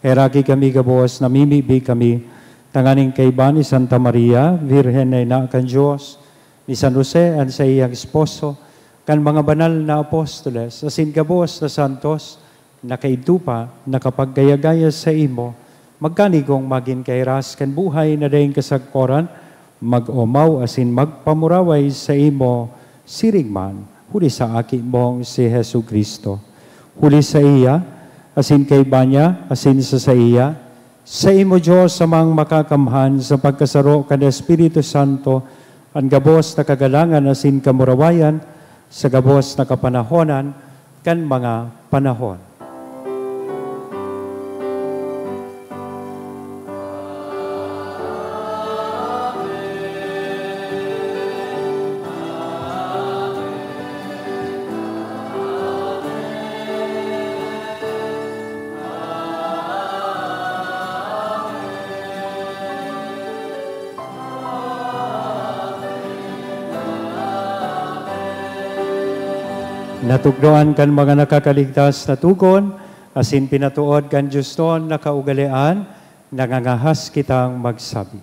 Heraki kami gabos, namimibi kami, tanganing kaiba ni Santa Maria, Birhen na Ina kan Dios, ni San Jose, an saiyang esposo, kan mga banal na apostoles, asin gabos na santos, na kaidto pa nakapagkaya-gaya saimo, magkanigong magin kahiras kan buhay na daing kasagkoran, mag-omaw asin magpamuraway saimo siring man, huli sa Aki mong si Jesu-Cristo. Huli saiya, asin kaiba niya, asin sa saiya, saimo, Dios, Amang Makakamhan, sa pagkasaro kan Espiritu Santo, an gabos na kagalangan asin kamurawayan, sa gabos na kapanahonan kan mga panahon. Natukdoan kan mga nakakaligtas na togon, asin pinatood kan Dios ton na kaugalean, nangangahas kitang magsabi.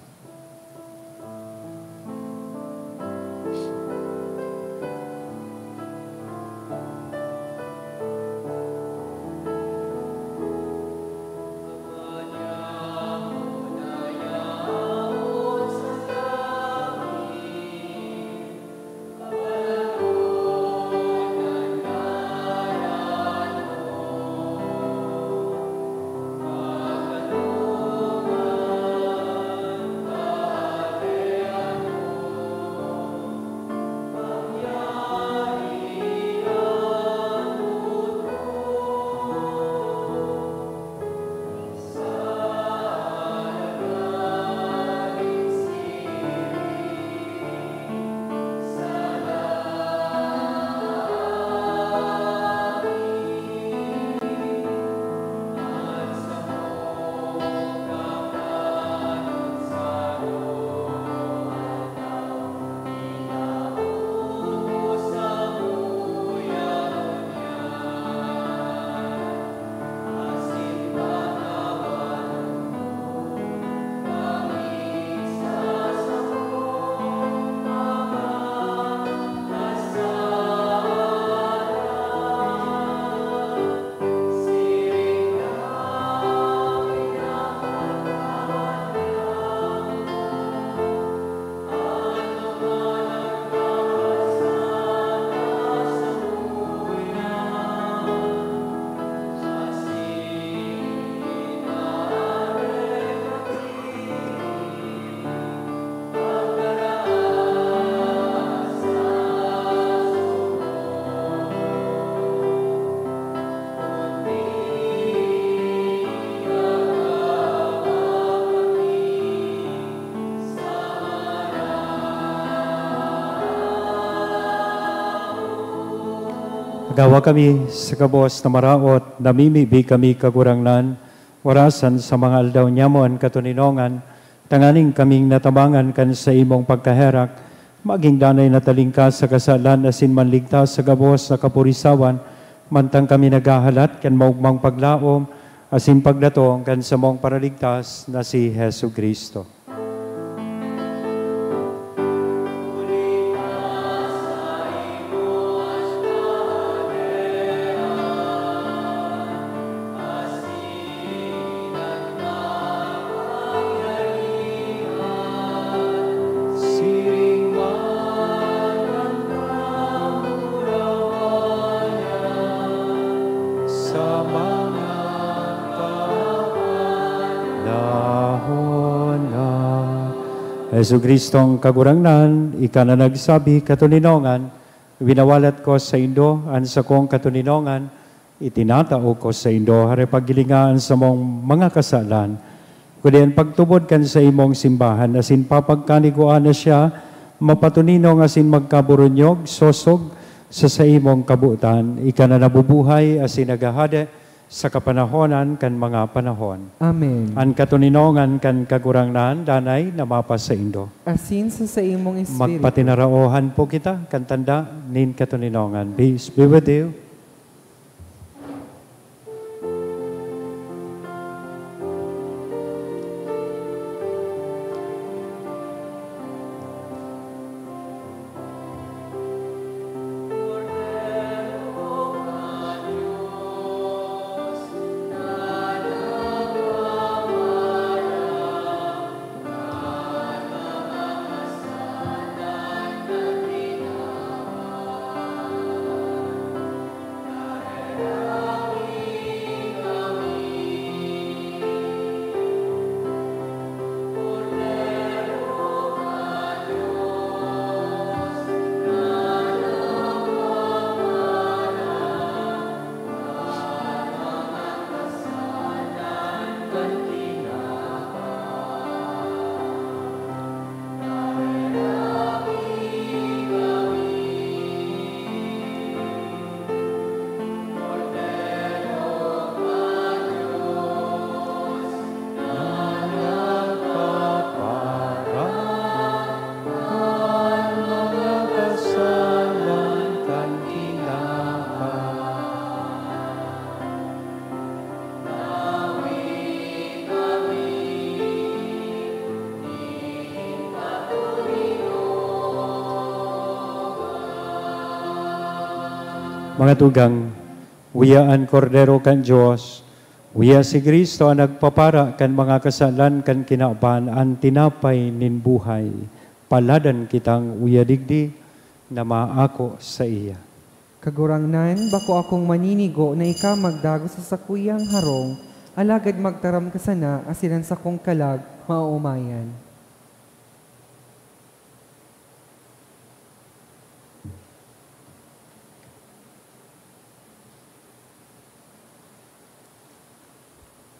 Gawa kami sa gabos na maraot, namimibi kami, Kagurangnan, orasan sa mga aldaw niamo an katoninongan, tanganing kaming natabangan kan saimong pagkaherak, maging danay na talingkas sa kasalan asin manligtas sa gabos na kapurisawan, mantang kami naghahalat kan maogmang paglaom asin pagdatong kan samong Paraligtas na si Jesu-Cristo. Siring man an kamurawayan sa mga panahon na. Jesu-Cristong Kagurangnan, ika na nagsabi, "Katoninongan, winawalat ko saindo an sakong katoninongan, itinatao ko saindo, hare paghilinga an samong mga kasalan, kundi an pagtubod kan saimong simbahan, asin papagkanigwaan na siya, mapatoninong asin magkaburunyog, sosog sa saimong kabotan. Ika na nabubuhay asin naghahade sa kapanahonan kan mga panahon." Amen. An katoninongan kan Kagurangnan danay na mapasaindo. Asin sa saimong espiritu. Magpatinaraohan po kita kan tanda nin katoninongan. Peace be with you. Mga tugang, uya an Kordero kan Dios, uya si Cristo an nagpapara kan mga kasalan kan kinaban, an tinapay nin buhay. Paladan kitang uya digdi na maako saiya. Kagurangnan, bako akong maninigo na ika magdagos sa sakuyang harong, alagad magtaram ka sana asin an sakong kalag maoomayan.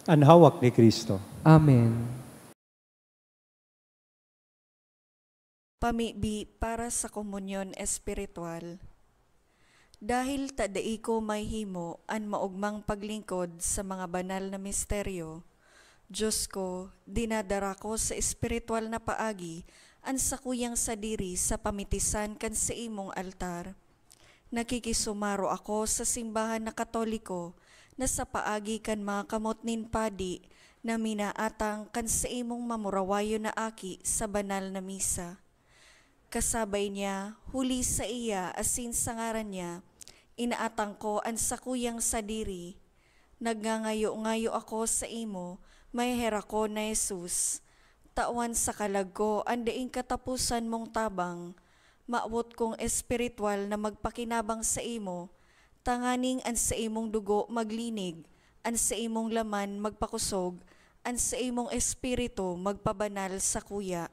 An hawak ni Cristo. Amen. Pamibi para sa komunyon espiritual. Dahil ta dai ko mahihimo an maogmang paglingkod sa mga banal na misteryo, Dios ko, dinadara ko sa espiritual na paagi an sakuyang sadiri sa pamitisan kan saimong altar. Nakikisumaro ako sa simbahan na Katoliko na sa paagi kan mga kamot nin padi na minaatang kan saimong mamurawayon na aki sa banal na misa. Kasabay niya, huli saiya asin sa ngaran niya, inaatang ko an sakuyang sadiri. Nagngangayo-ngayo ako saimo, maheherak ko na Jesus. Tawan sa kalag ko an daing kataposan mong tabang. Mawot kong espiritual na magpakinabang saimo, tanganing an saimong dugo maglinig, an saimong laman magpakosog, an saimong espiritu magpabanal sakuya.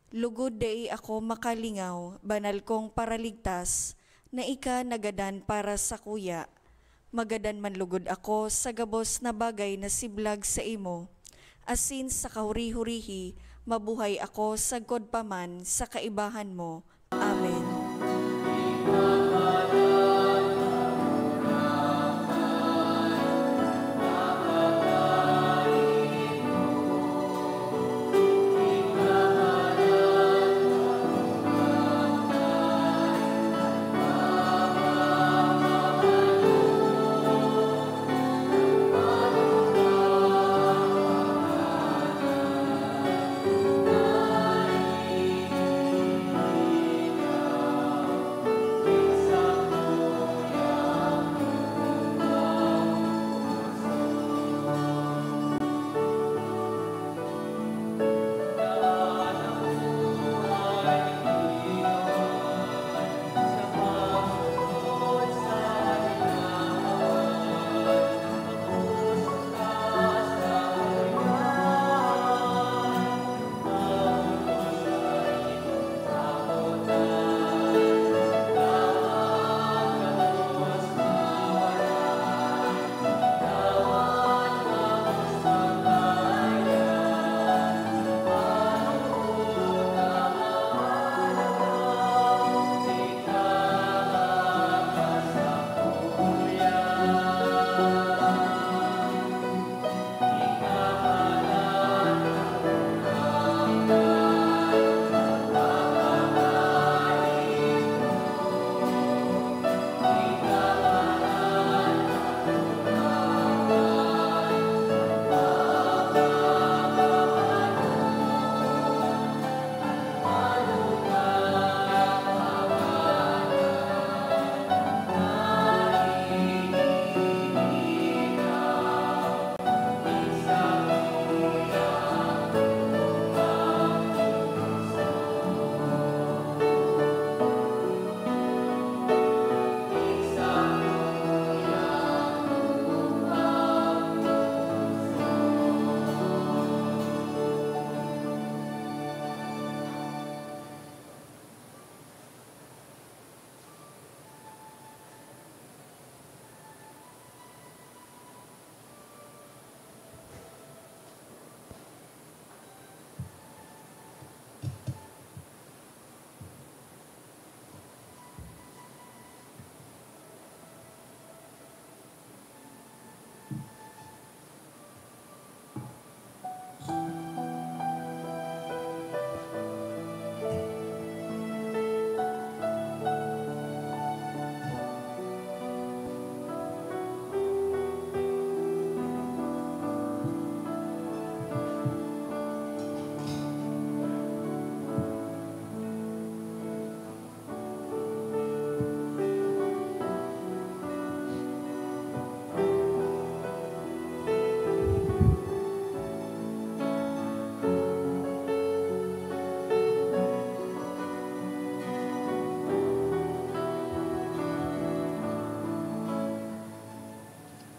Lugod dai ako makalingaw, banal kong Paraligtas, na ika nagadan para sakuya. Magadan man lugod ako sa gabos na bagay na siblag saimo, asin sa kahuri-hurihi mabuhay ako sagkod pa man sa kaibahan mo. Amen.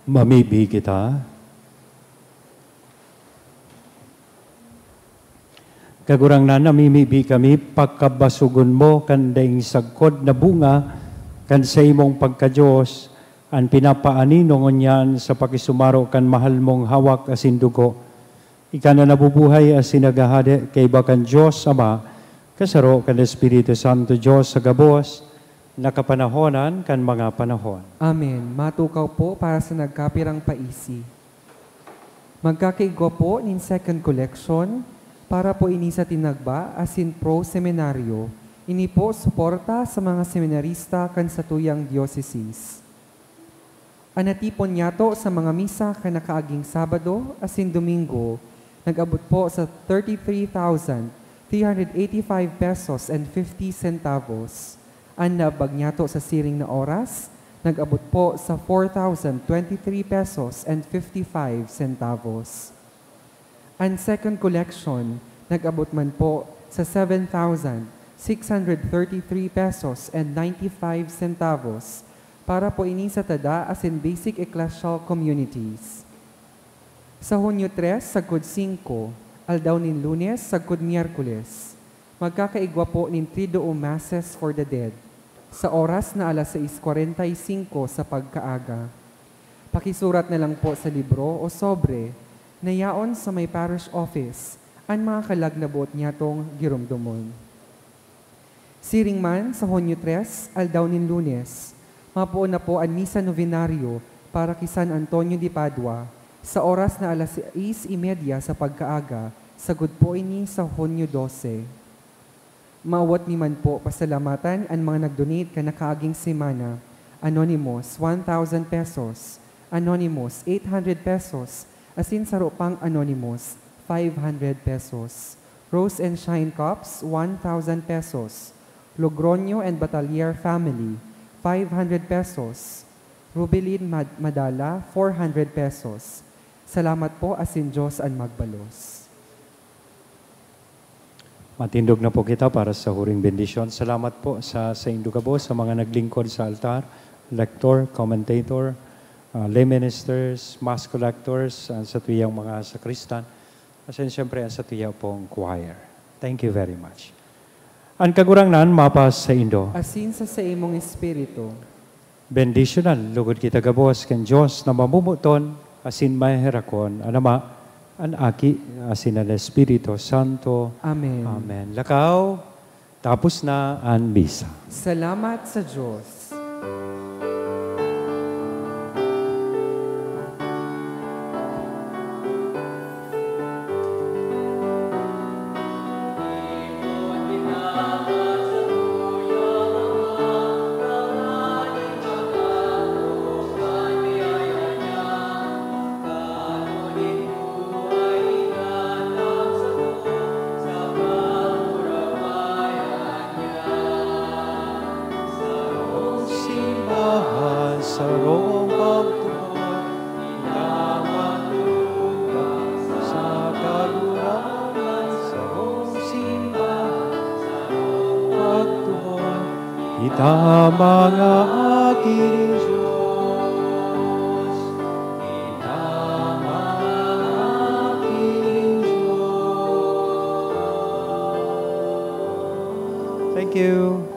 Mamibi kita. Kagurangnan, namimibi kami, pakabasogon mo kan daing sagkod na bunga kan saimong pagka-Dios, an pinapaani ngunyan sa pakisumaro kan mahal mong hawak asin dugo. Ika na nabubuhay asin naghahade kaiba kan Dios Ama, kasaro kan Espiritu Santo, Dios sa gabos, na kapanahonan kan mga panahon. Amen. Matukaw po para sa nagkapirang paisi. Magkakaigwa po nin second collection para po ini sa Tinagba asin Pro Seminario. Ini po suporta sa mga seminarista kan satuyang diocesis. An natipon nyato sa mga misa kan nakaaging Sabado asin Domingo nag-abot po sa thirty-three thousand three hundred eighty-five pesos and fifty centavos. An naabag nyato sa siring na oras nag-abot po sa four thousand twenty-three pesos and fifty-five centavos. An second collection nag-abot man po sa seven thousand six hundred thirty-three pesos and ninety-five centavos para po ini sa tada asin basic ecclesial communities. Sa Hunyo tres sagkod singko, aldaw nin Lunes sagkod Miyerkules, magkakaigwa po nin Triduum Masses for the Dead, sa oras na alas sais kwarenta y singko sa pagkaaga. Pakisurat na lang po sa libro o sobre na yaon sa may parish office an mga kalag na boot nyatong giromdomon. Siring man, sa Hunyo tres, aldaw nin Lunes, mapoon na po an Misa Novenario para ki San Antonio de Padua, sa oras na alas sais y media sa pagkaaga, sagkod po ini sa Hunyo dose. Mawot mi man po pasalamatan an mga nag-donate kan nakaaging semana. Anonymous, one thousand pesos. Anonymous, eight hundred pesos. Asin saro pang anonymous, five hundred pesos. Rose and Shine Cups, one thousand pesos. Logroño and Batalier family, five hundred pesos. Rubilin Mad-, Madala, four hundred pesos. Salamat po, asin Diyos an magbalos. Matindog na po kita para sa huring bendisyon. Salamat po sa saindo gabos, sa mga naglingkod sa altar, lector, commentator, ah, lay ministers, mass collectors, ah, satuyang mga sakristan, asin siyempre ang satuya pong choir. Thank you very much. An Kagurangnan mapasaindo. Asin sa saimong espiritu. Bendisyonan logod kita gabos kan Dios na mamomoton asin maheherakon, an Ama, an Aki, asin an Espiritu Santo. Amen. Amen. Lakaw, tapos na an misa. Salamat sa Dios. Simbahan, sarong pagtubod, kita magdugang sa Kagurangnan, sarong simbahan, sarong pagtubod, kita mga aki nin Dios, kita mga aki nin Dios. Thank you.